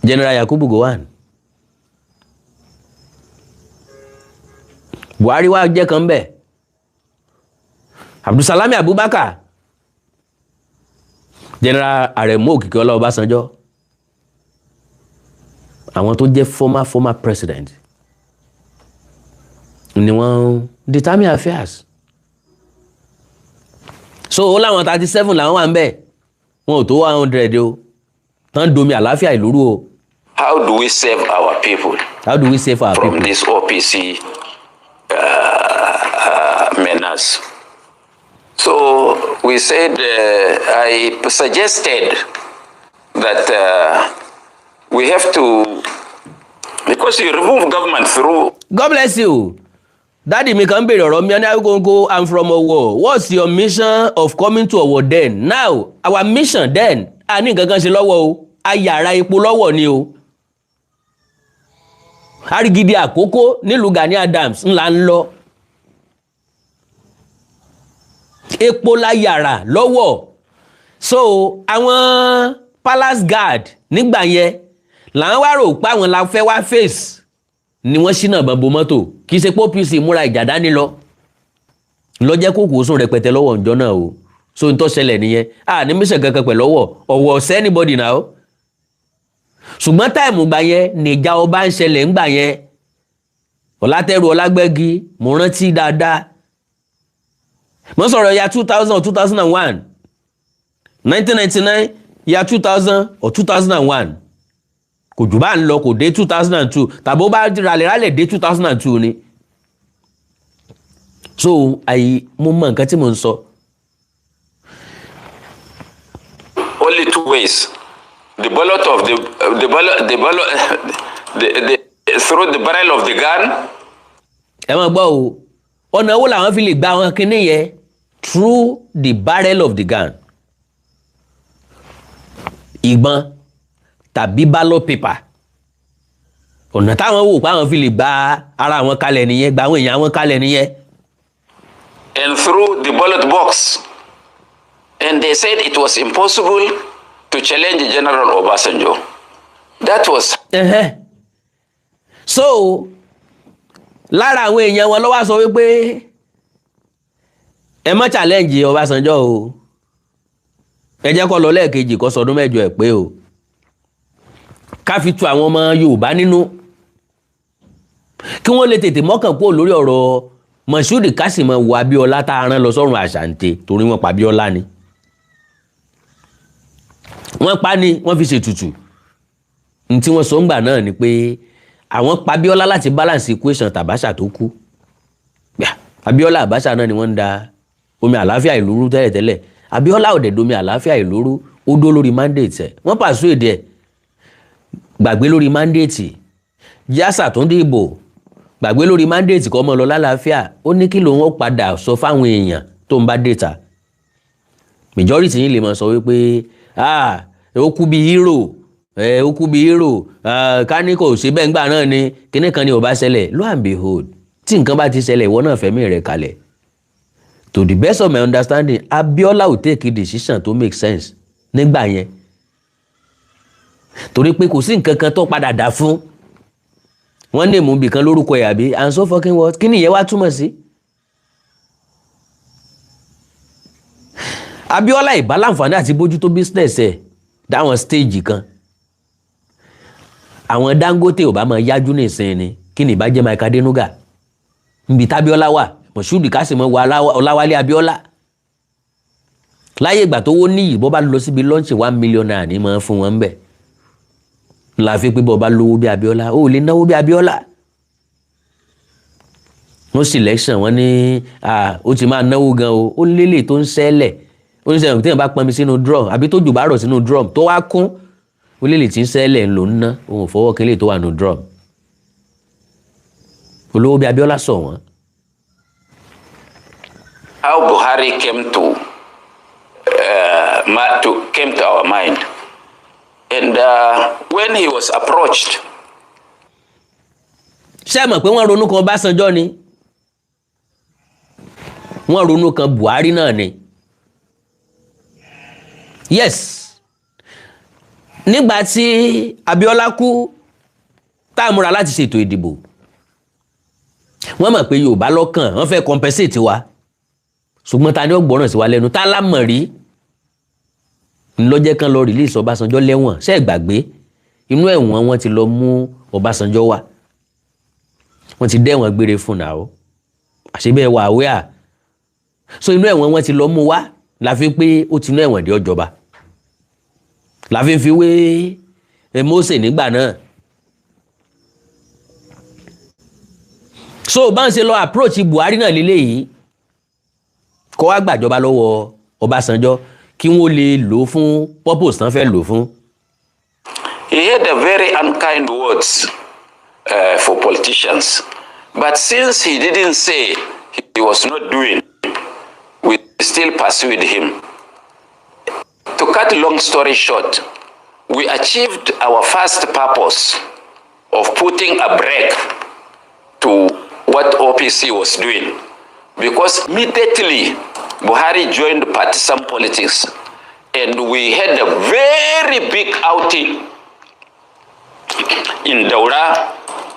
General Yakubu Gowon, Buhari wá jẹ́ kan bẹ́ẹ̀, Abdulsalami Abubakar, General Aremu Òkìkíọlá Ọbásanjọ́, àwọn tó jẹ́ former president ni wọ́n determine affairs. So ó láwọn 37 làwọn wà ń bẹ̀, wọn ò tó 100 o, tán domi àlàáfíà ìlú rú o. How do we save our people How do we save our from people this OPC menace? So we said, I suggested that we have to, because you remove government through God bless you. Daddy mi kan béèrè ọ̀rọ̀ mi ní Awikonko, I'm from Ọ̀wọ̀. What's your mission of coming to Ọ̀wọ̀ then? Now, our mission then, a ní nǹkan kan ṣe lọ́wọ́ o, a yàrá epo lọ́wọ́ ni o. Arigidi Àkókó nílùú Gani Adams ńlá ń lọ. Epo la yàrá lọ́wọ́. So, àwọn palace guard nígbà yẹn làwọn wá rò pé àwọn la fẹ́ wá face ni wọ́n ṣínà bọ̀bọ̀ mọ́tò. Kì í ṣe pé OPC múra ìjà dání lọ lọ́jẹ́ kókò sùn rẹpẹtẹ lọ́wọ́ ǹjọ́ náà o. So n tó ṣẹlẹ̀ nìyẹn. A ní mission kankan pẹ̀lú Ọ̀wọ̀. Ọ̀wọ̀ ọ̀sẹ́ anybody now. Ṣùgbọ́n time gbà yẹn nìjà ọba ń ṣẹlẹ̀ ńgbà yẹn. Ọ̀làtẹ́rù Ọlágbẹ́gi, mo rántí dáadáa. Mo sọ̀rọ̀ ya 2000 or 2001, 1999, ya 2000 or 2001, kò jù bá ń lọ, kò dé 2002, tàbí ó bá ralẹ̀ ralẹ̀ dé 2002 ni. So àyè mo mọ nǹkan tí mo ń sọ. Only two ways: the bullet of the bullet, the bullet, the through the barrel of the gun. Ẹ máa gbọ́ o, ọ̀nà wo làwọn fi lè gba àwọn kinní yẹn? Through the barrel of the gun, ìbọn, tàbí ballot paper. Ọ̀nà táwọn wò pé àwọn fi lè gba ara àwọn kalẹ̀ nìyẹn, gba àwọn èèyàn àwọn kalẹ̀ nìyẹn. And through the ballot box. And they said it was impossible to challenge General Obasanjo. That was So lára àwọn èèyàn wọn ló wá sọ wípé ẹ má challenge Ọbásanjọ́ o, ẹ jẹ́ kó lọ lẹ́ẹ̀kejì, kó sọdún 8 ẹ̀ pé o, ká fi tu àwọn ọmọ Yorùbá nínú kí wọ́n lè tètè mọ́kàn kúrò lórí ọ̀rọ̀ Moshood Kásìmọ̀ wo Abíọ́lá tá a rán lọ sọ́run àṣàǹtẹ̀, torí wọ́n pa Abíọ́lá ni, wọ́n pa ni wọ́n fi ṣètùtù. Ní tí wọ́n sọ ńgbà náà ni pé àwọn pa Abíọ́lá láti balance equation tàbáṣà tó kú. Abíọ́lá, Abacha náà ni wọ́n ń da omi àlàáfíà ìlú rú tẹ́lẹ̀tẹ́lẹ̀. Abíọ́lá ò dẹ̀ domi àlàáfíà ìlú rú, ó dó lórí mandate ẹ̀. Wọ́n persuade ẹ̀, gbàgbé lórí mandate, yásà tó ń dìbò, gbàgbé lórí mandate, kọ́ ọmọ lọ lálàáfíà. Ó ní kí lòun ó padà sọ fáwọn èèyàn tó ń bá data. Majority yín lè máa sọ wípé, ah, ó kú bí hero ẹ, ó kú bí hero. Ká ní kò ṣe bẹ́ẹ̀ ńgbà náà ni kíní kan ni ò bá ṣẹlẹ̀. Lo and behold, tí nǹkan bá ti ṣẹlẹ̀, ìwọ náà fẹ̀mí rẹ̀ kalẹ̀. To the best of my understanding, Abiola ò take a decision to make sense nígbà yẹn, torí pé kò sí nǹkan kan tó padà dà fún wọ́n ní ìmúbi kan lórúkọ ẹ̀ àbí, and so fucking what? Kí nìyẹn wá túmọ̀ sí? Abiola ìbá láǹfààní àti bójútó business ẹ̀ dáwọn stage kan, àwọn Dangote ò bá máa yájú nísìnyí ni. Kí ni ìbá jẹ́ Mike Adenuga níbi tábíọ́lá wà, Moshood Kásìmọ̀ wà, Ọláwálé Abíọ́lá láyé ìgbà tó wó níyì, bó bá lọ síbi lọ́ọ̀nì, ₦1 million ní máa fún wọn bẹ́ẹ̀. La fi pé bó bá lówó bí Abíọ́lá, ó lè náwó bí Abíọ́lá. Wọ́n selection wọn ní ó ti máa náwó gan o, ó lélẹ̀ tó ń ṣẹlẹ̀, ó ní sẹ́yìn tí yẹn bá pọnmi sínú drum àbí tó jù bá rọ̀ sínú drum tó wá kún, ó lélẹ̀ tí ń ṣẹlẹ̀ ń lò ń ná, òun ò fọwọ́ kínlẹ̀ tó wà nínú drum. Olówó bí Abíọ́lá sọ wọ́n. How Buhari came to our mind, and when he was approached. Ṣé ẹ mọ̀ pé wọ́n ronú kan Ọbásanjọ́ ni, wọ́n ronú kan Buhari náà ni? Yes, nígbà tí Abíọ́lá kú, tá a múra láti ṣètò ìdìbò, wọ́n mọ̀ pé Yorùbá lọ́kàn, wọ́n fẹ́ compensate wa, ṣùgbọ́n ta ni ó gbọ́ràn sí wa lẹ́nu? Tá lámọ̀ rí ńlọ́jẹ́ kan lọ release Ọbásanjọ́ lẹ́wọ̀n. Ṣé ẹ gbàgbé? Inú ẹ̀wọ̀n wọn ti lọ mú Ọbásanjọ́ wá, wọ́n ti dẹ́wọ̀n gbére fún náà o, àṣebẹ́ wà wíà. So inú ẹ̀wọ̀n wọn ti lọ mú wá, la fi pé ó ti inú ẹ̀wọ̀n dé ọjọba, la fi fi wé Mósè nígbà náà. So bá ń ṣe lọ approach Buhari náà lélẹ́yìí, kó wá gbàjọba lọ́wọ́ Ọbásanjọ́ kí wọ́n lè lò ó fún purpose tán fẹ́ lò ó fún. He had a very unkind words for politicians. But since he didn't say he was not doing, we still pursued him. To cut long story short, we achieved our first purpose of putting a brake to what OPC was doing. Because immediately Buhari joined partisan politics and we had a very big outing in Daura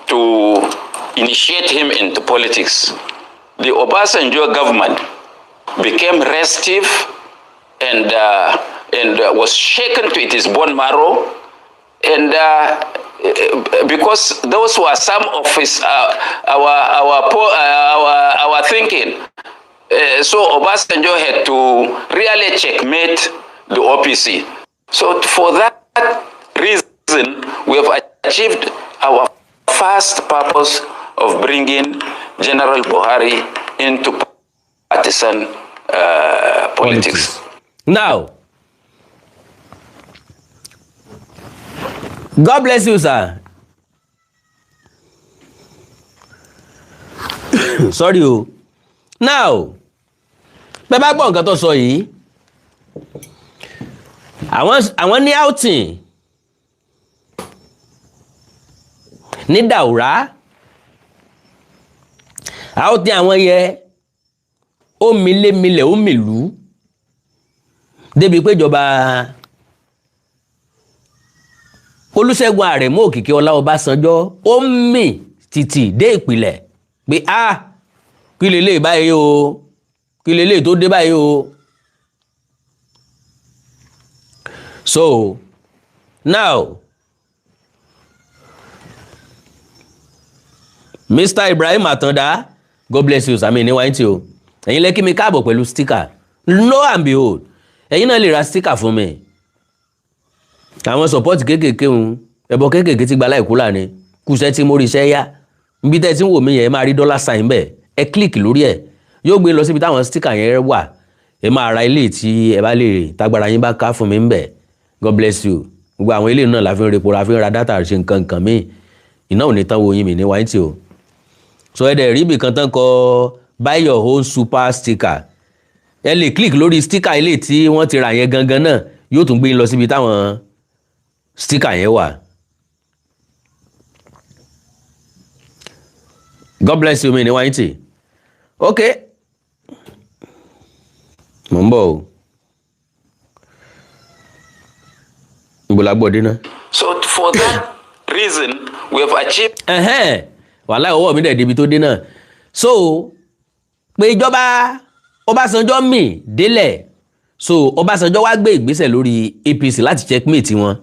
to initiate him into politics. The Obasanjo government became restive and was shaken to its bone marrow, and because those were some of his our thinking. So Obasanjo had to really checkmate the OPC. So for that reason, we have achieved our first purpose of bringing General Buhari into partisan politics. Now, God bless you, sir. Sorry o. Now, bẹ́ẹ̀ bá gbọ́ nǹkan tó sọ yìí, àwọn ní outing ní Daura, outing àwọn yẹ ó milémilẹ̀, ó mìlú débi pé ìjọba Olúṣẹ́gun Àrẹ̀mú Òkìkí Ọlá Ọbásanjọ́ ó mì tìtì dé ìpìlẹ̀ pé a kí lélẹ̀ báyìí o, kí lélẹ̀ tó dé báyìí o. So now, Mr. Ibrahim Atanda, God bless you, sami ní wáyé tí o. Ẹ̀yin lẹ kí mi káàbọ̀ pẹ̀lú sticker. Lo and behold, ẹ̀yin náà lè ra sticker fún mi. Àwọn support kéékèèké ń ẹ̀bọ kéékèèké ti gba láìkú láàrin kùsẹ́ tí mo rí iṣẹ́ yá. Níbi tẹ́ ẹ ti ń wò mí yẹn, ẹ máa rí dollar sign bẹ́ẹ̀. Ẹ click lórí ẹ̀, yóò gbé lọ síbi táwọn sticker yẹn wà. Ẹ máa ra ilé tí ẹ bá lè tágbára yín bá ká fún mi ń bẹ̀. God bless you. Gbogbo àwọn ilé náà la fi ń repo, la fi ń ra data, ṣe nǹkan nǹkan míì. Iná ò ní tán wo yín mi ní wáyé tí o. So ẹ dẹ̀ rí ibì kan tán kọ buy your own super sticker. Ẹ lè click lórí sticker ilé tí wọ́n ti rà yẹn gangan náà, yóò tún gbé yín lọ síbi táwọn sticker yẹn wà. God bless you, mi ní wáyé tì. Ok, mò ń bọ̀ o. Níbo la gbọ́ dé náà? So for that reason, we have achieved Ẹ̀hẹ́n, wàhálà ọwọ́ mi dẹ̀ débi tó dé náà. So pé ìjọba Ọbásanjọ́ mì délẹ̀. So Ọbásanjọ́ wá gbé ìgbésẹ̀ lórí APC láti checkmate wọn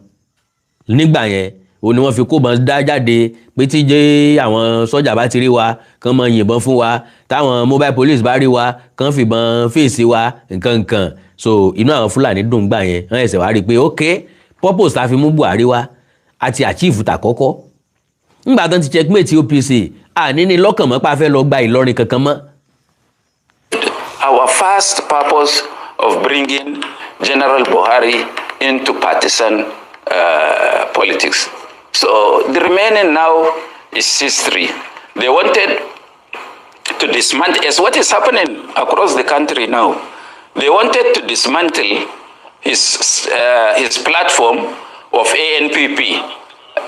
nígbà yẹn. Ó ní wọ́n fi kó bọn dá jáde pé tí jẹ́ àwọn sọ́jà bá ti rí wa kán máa yìnbọn fún wa, táwọn mobile police bá rí wa kán fìbọn fèsì wa, nǹkan nǹkan. So inú àwọn Fúlàní dùn gbà yẹn, wọ́n ẹsẹ̀ wá rí i pé ok, purpose ta fi mú Buhari wá àti achieve tàkọ́kọ́. Ńgbà tán ti checkmate OPC, àní ní lọ́kàn mọ́ pa fẹ́ lọ gba Ìlọrin kankan mọ́. Our first purpose of bringing General Buhari into partisan politics. So the remaining now is history. They wanted to dismantle, as what is happening across the country now. They wanted to dismantle his platform of ANPP,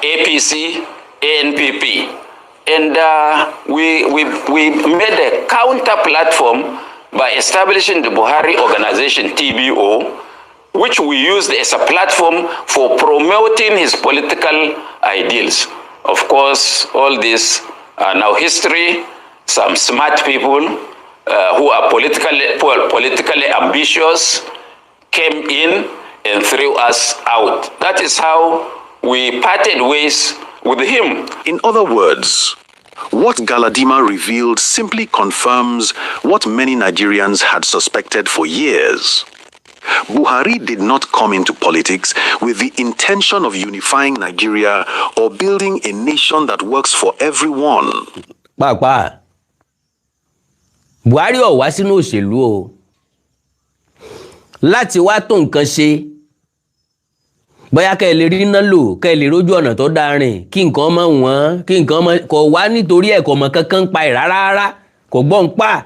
APC, ANPP. And we made a counter platform by establishing the Buhari Organization, TBO, which we used as a platform for promoting his political ideals. Of course, all this are now history. Some smart people who are politically ambitious came in and threw us out. That is how we parted ways with him. In other words, what Galadima revealed simply confirms what many Nigerians had suspected for years. Buhari did not come into politics with the intention of unifying Nigeria or building a nation that works for everyone. Pàápàá Buhari ò wá sínú òṣèlú o láti wá tó nǹkan ṣe. Bóyá kẹ́ ẹ lè rí iná lò, kẹ́ ẹ lè rójú ọ̀nà tó dáa rìn, kí nǹkan mọ̀ wọ́n, kí nǹkan mọ̀ kò wá nítorí ẹ̀kọ́ mọ̀ kankan pa ẹ̀ rárá rárá, kò gbọ́n pa.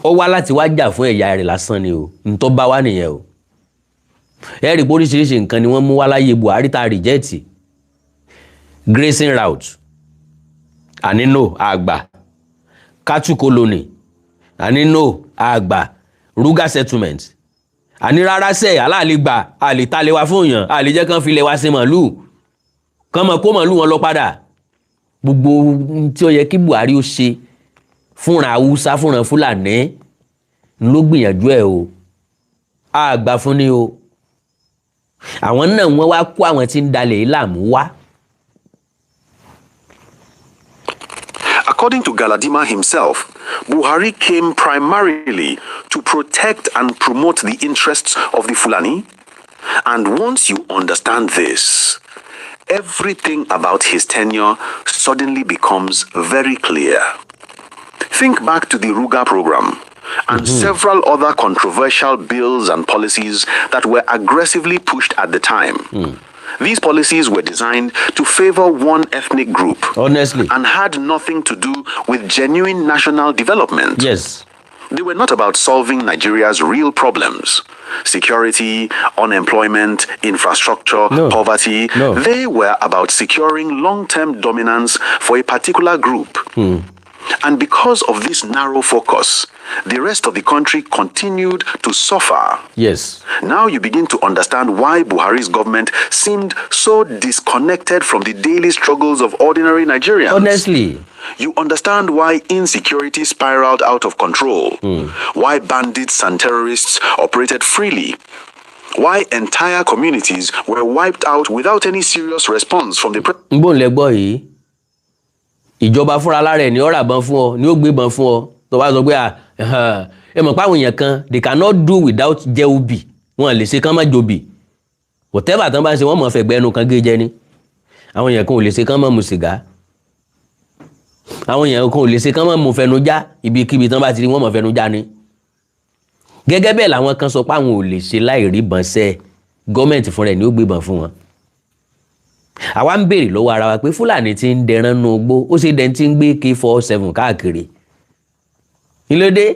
Ó wá láti wá jà fún ẹ̀yà rẹ̀ lásán ni o. Ntọ́ bá wá nìyẹn o. Ẹ rí i pé oríṣiríṣi nǹkan ni wọ́n mú wá láyé Buhari tá a reject. Grazing route, àní no, àgbà. Cattle colony, àní no, àgbà. Ruga settlement, àní rárá sẹ́, aláàlè gbà, àlè talẹ̀ wa fún yàn, àlè jẹ́ kán filẹ̀ wa sin màlúù, kán mọ̀ kó màlúù wọn lọ padà. Gbogbo ohun tí ó yẹ kí Buhari ó ṣe fúnra Haúsá, fúnra Fúlàní ló gbìyànjú ẹ o. Àgbà fún ni o. Àwọn náà wọ́n wá kó àwọn tí ń dalẹ̀ yìí láàmú wá. According to Galadima himself, Buhari came primarily to protect and promote the interests of the Fulani. And once you understand this, everything about his tenure suddenly becomes very clear. Think back to the Ruga program and several other controversial bills and policies that were aggressively pushed at the time. These policies were designed to favor one ethnic group Honestly. And had nothing to do with genuine national development. They were not about solving Nigeria's real problems: security, unemployment, infrastructure, No. poverty. No. They were about securing long term dominance for a particular group. And because of this narrow focus, the rest of the country continued to suffer. Now you begin to understand why Buhari's government seemed so disconnected from the daily struggles of ordinary Nigerians. Honestly. You understand why insecurity spiraled out of control, why bandits and terrorists operated freely, why entire communities were wiped out without any serious response from the Ń gbóhùn lẹ́gbọ́ yìí. Ìjọba fúnra lára ẹ̀ ní ọ̀rà bọn fún ọ, ní ó gbé bọn fún ọ. Tó bá sọ pé ẹ mọ̀ pé àwọn èèyàn kan, they cannot do without jẹ obì. Wọn lè ṣe kán má jobì. Whatever tán bá ń ṣe, wọ́n mọ̀ fẹ̀gbẹ́ ẹnu kan gé jẹ ni. Àwọn èèyàn kan ò lè ṣe kán má mu sìgá. Àwọn èèyàn kan ò lè ṣe kán má mu fẹnu já. Ibikíbi tán bá ti rí, wọ́n mọ̀ fẹnu já ni. Gẹ́gẹ́ bẹ́ẹ̀ làwọn kan sọ pé àwọn ò lè ṣe láì rí bọn sẹ́. Gọ́ọ̀mẹ̀ntì fúnra ẹ̀ ní ó gbé bọn fún wọn. Àwa ń béèrè lọ́wọ́ ara wa pé Fúlàní ti ń dẹran nú igbó, ó ṣe dẹni tí ń gbé AK-47 káàkiri ìlódé.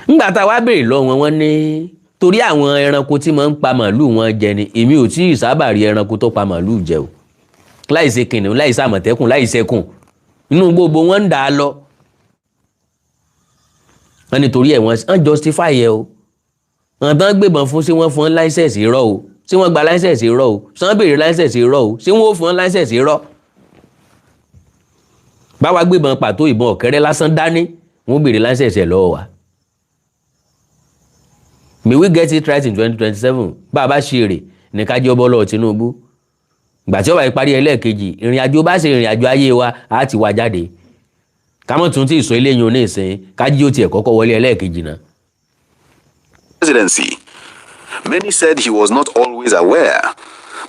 Ńgbà tá a wá béèrè lọ́wọ́ wọn, wọ́n ní torí àwọn ẹranko tí máa ń pa màálùú wọn jẹ ni. Èmi ò tí ì sábà rí ẹranko tó pa màálùú jẹ o, láì ṣe kìnìún, láì ṣe àmọ̀tẹ́kùn, láì ṣẹkùn. Inú gbogbo wọn ń dà á lọ. Wọ́n nítorí ẹ̀ wọ́n justify ẹ o. Àwọn tán gbébọn fún, sí wọ́n fún license irọ́ o? Ṣé wọ́n gba license irọ́ o? Ṣé wọ́n béèrè license irọ́ o? Ṣé wọ́n ó fún license irọ́? Báwa gbébọn pàtó, ìbọn ọ̀kẹ́rẹ́ lásán dání, wọ́n béèrè license ẹ̀ lọ́wọ́ wa. May we get it right in 2027. Bá a bá ṣe èrè ní ká jẹ́ ọbọ̀ lọ́wọ́ Tinubu. Ìgbà tí ó bá parí ẹlẹ́ẹ̀kejì ìrìn àjò, bá ṣe ìrìn àjò ayé wa, á ti wá jáde. Ká mọ̀ tún tí ì sọ eléyìí oní ìsìn, ká jí ó tiẹ̀ kọ́kọ́ wọlé ẹlẹ́ẹ̀kejì náà. Presidency. Many said he was not always aware.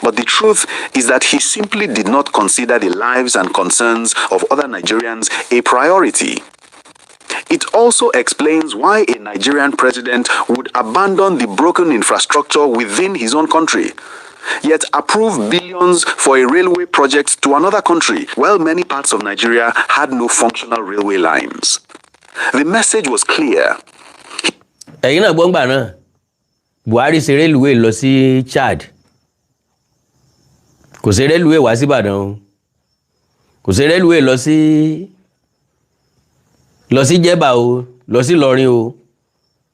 But the truth is that he simply did not consider the lives and concerns of other Nigerians a priority. It also explains why a Nigerian president would abandon the broken infrastructure within his own country, yet approve billions for a railway project to another country, while many parts of Nigeria had no functional railway lines. The message was clear. Ẹ̀yin náà gbọ́ngbà náà, Buhari ṣe rélùwé lọ sí Chad, kò ṣe rélùwé wá sí Ìbàdàn o. Kò ṣe rélùwé lọ sí Jẹ́bà o, lọ sí Ìlọrin o.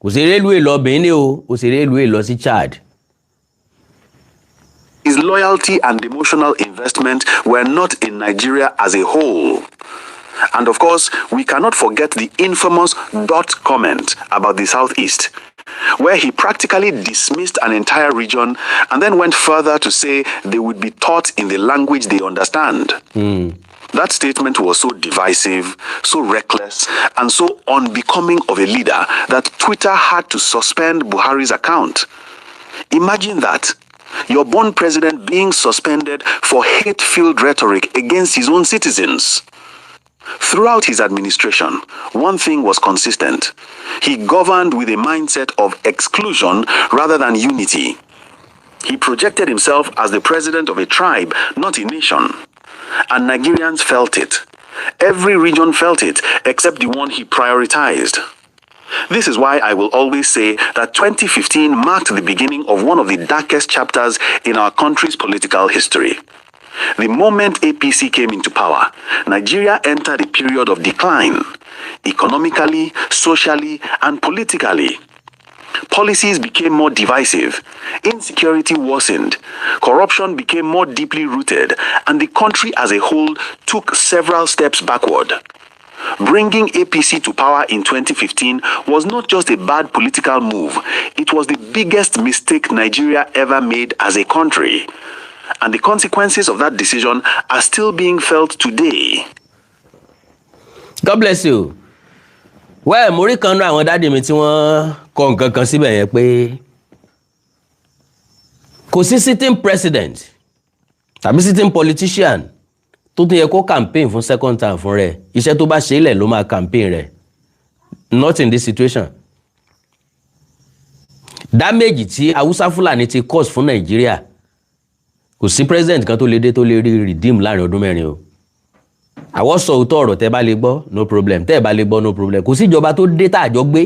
Kò ṣe rélùwé lọ Benin o. Ó ṣe rélùwé lọ sí Chad. His loyalty and emotional investment were not in Nigeria as a whole. And of course, we cannot forget the infamous dot comment about the Southeast, where he practically dismissed an entire region and then went further to say they would be taught in the language they understand. That statement was so divisive, so reckless, and so unbecoming of a leader that Twitter had to suspend Buhari's account. Imagine that. Your born president being suspended for hate filled rhetoric against his own citizens. Throughout his administration, one thing was consistent. He governed with a mindset of exclusion rather than unity. He projected himself as the president of a tribe, not a nation. And Nigerians felt it. Every region felt it, except the one he prioritized. This is why I will always say that 2015 marked the beginning of one of the darkest chapters in our country's political history. The moment APC came into power, Nigeria entered a period of decline, economically, socially, and politically. Policies became more divisive, insecurity worsened, corruption became more deeply rooted, and the country as a whole took several steps backward. Bringing APC to power in 2015 was not just a bad political move, it was the biggest mistake Nigeria ever made as a country. And the consequences of that decision are still being felt today. God bless you. Well, mo rí kan náà àwọn daddy mi tí wọ́n kọ nǹkan kan síbẹ̀ yẹn pé kò sí sitting president tàbí sitting politician tó tún yẹ kó campaign fún second term fún rẹ̀. Iṣẹ́ tó bá ṣe é lẹ̀ ló máa campaign rẹ̀, not in this situation. Damage tí Haúsá Fúlàní ti cause fún Nàìjíríà, kò sí president kan tó lè dé tó lè rí redeem láàrin ọdún 4 o. Àwọn sọ òótọ́ ọ̀rọ̀, tẹ́ bá lè gbọ́, no problem. Tẹ́ ẹ bá lè gbọ́, no problem. Kò sí ìjọba tó dé tá àjọ gbé.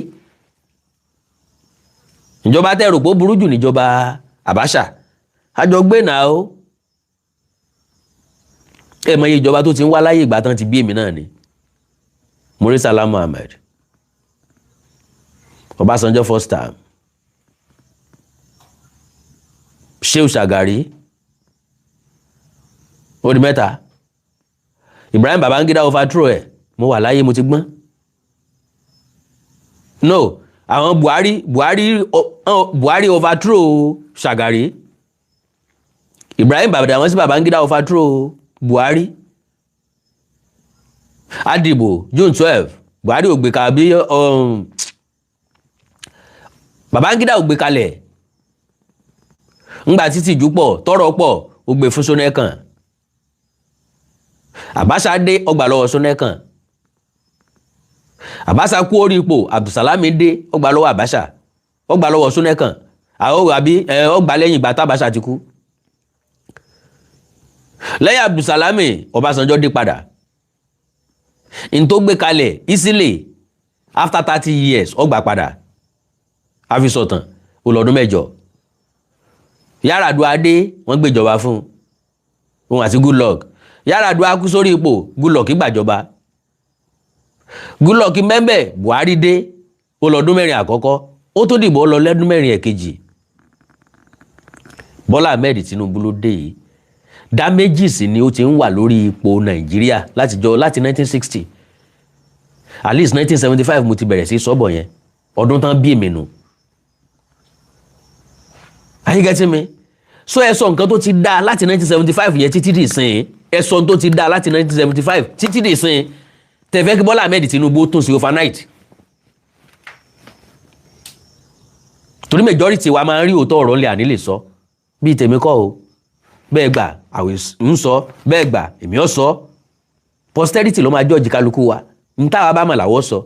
Ìjọba tẹ́ rò pé ó burú jù níjọba Abacha, àjọ gbé náà o. Ẹ mọ iye ìjọba tó ti ń wá láyé ìgbà tán ti bí èmi náà ni. Murtala Muhammed, Ọbásanjọ́ first term, Shehu Shagari, ó di mẹ́ta. Ibrahim Babangida overthrow ẹ̀, mo wà láyé, mo ti gbọ́n. No, àwọn Buhari overthrow Shagari. Ibrahim Badamasi Babangida overthrow Buhari. Adìbò June 12, Buhari ò gbé ka bí Babangida ò gbé kalẹ̀. Ńgbà títí ìjú pọ̀, tọrọ pọ̀, ó gbé fún Ṣónẹ́kàn. Abacha dé, ó gbà lọ́wọ́ Ṣónẹ́kàn. Abacha kú orí ipò, Abdulsalami dé, ó gbà lọ́wọ́ Abacha, ó gbà lọ́wọ́ Ṣónẹ́kàn àwọn àbí ó gbà lẹ́yìn ìgbà tábàṣà ti kú. Lẹ́yìn Abdulsalami, Ọbásanjọ́ dé padà. N tó gbé kalẹ̀ easily after 30 years, ó gbà padà. Àfisọ̀tàn olọ́dún 8. Yar'Adua dé, wọ́n gbéjọba fún òun àti Goodluck. Yar'Adua kú sórí ipò, Goodluck gbàjọba. Goodluck mẹ́mbẹ̀, Buhari dé, ó lọ́dún 4 àkọ́kọ́, ó tó dìbò, ó lọ lẹ́dún 4 ẹ̀kejì. Bọ́lá Ahmed Tinubu ló dé yìí. Damages ni ó ti ń wà lórí ipò Nàìjíríà látijọ́ láti 1960, at least 1975 mo ti bẹ̀rẹ̀ sí sọ́bọ̀ yẹn, ọdún tán bí èmi nù. Are you getting me? So ẹ sọ nǹkan tó ti dá láti 1975 yẹn títí di ìsìn. Ẹ sọ tó ti dá láti 1975 títí di ìsìn tẹ̀fẹ́ kí Bọ́lá Ahmed Tinubu tún sí overnight, torí majority wa máa ń rí òótọ́ ọ̀rọ̀ ńlẹ̀ àní lè sọ. Bíi tèmi kọ́ o, bẹ́ẹ̀ gbà àwẹ̀ ń sọ, bẹ́ẹ̀ gbà èmi ò sọ. Posterity ló máa jọ́ọ̀jì kálukú wa. Ń táwa bá mọ̀ làwọ̀ sọ.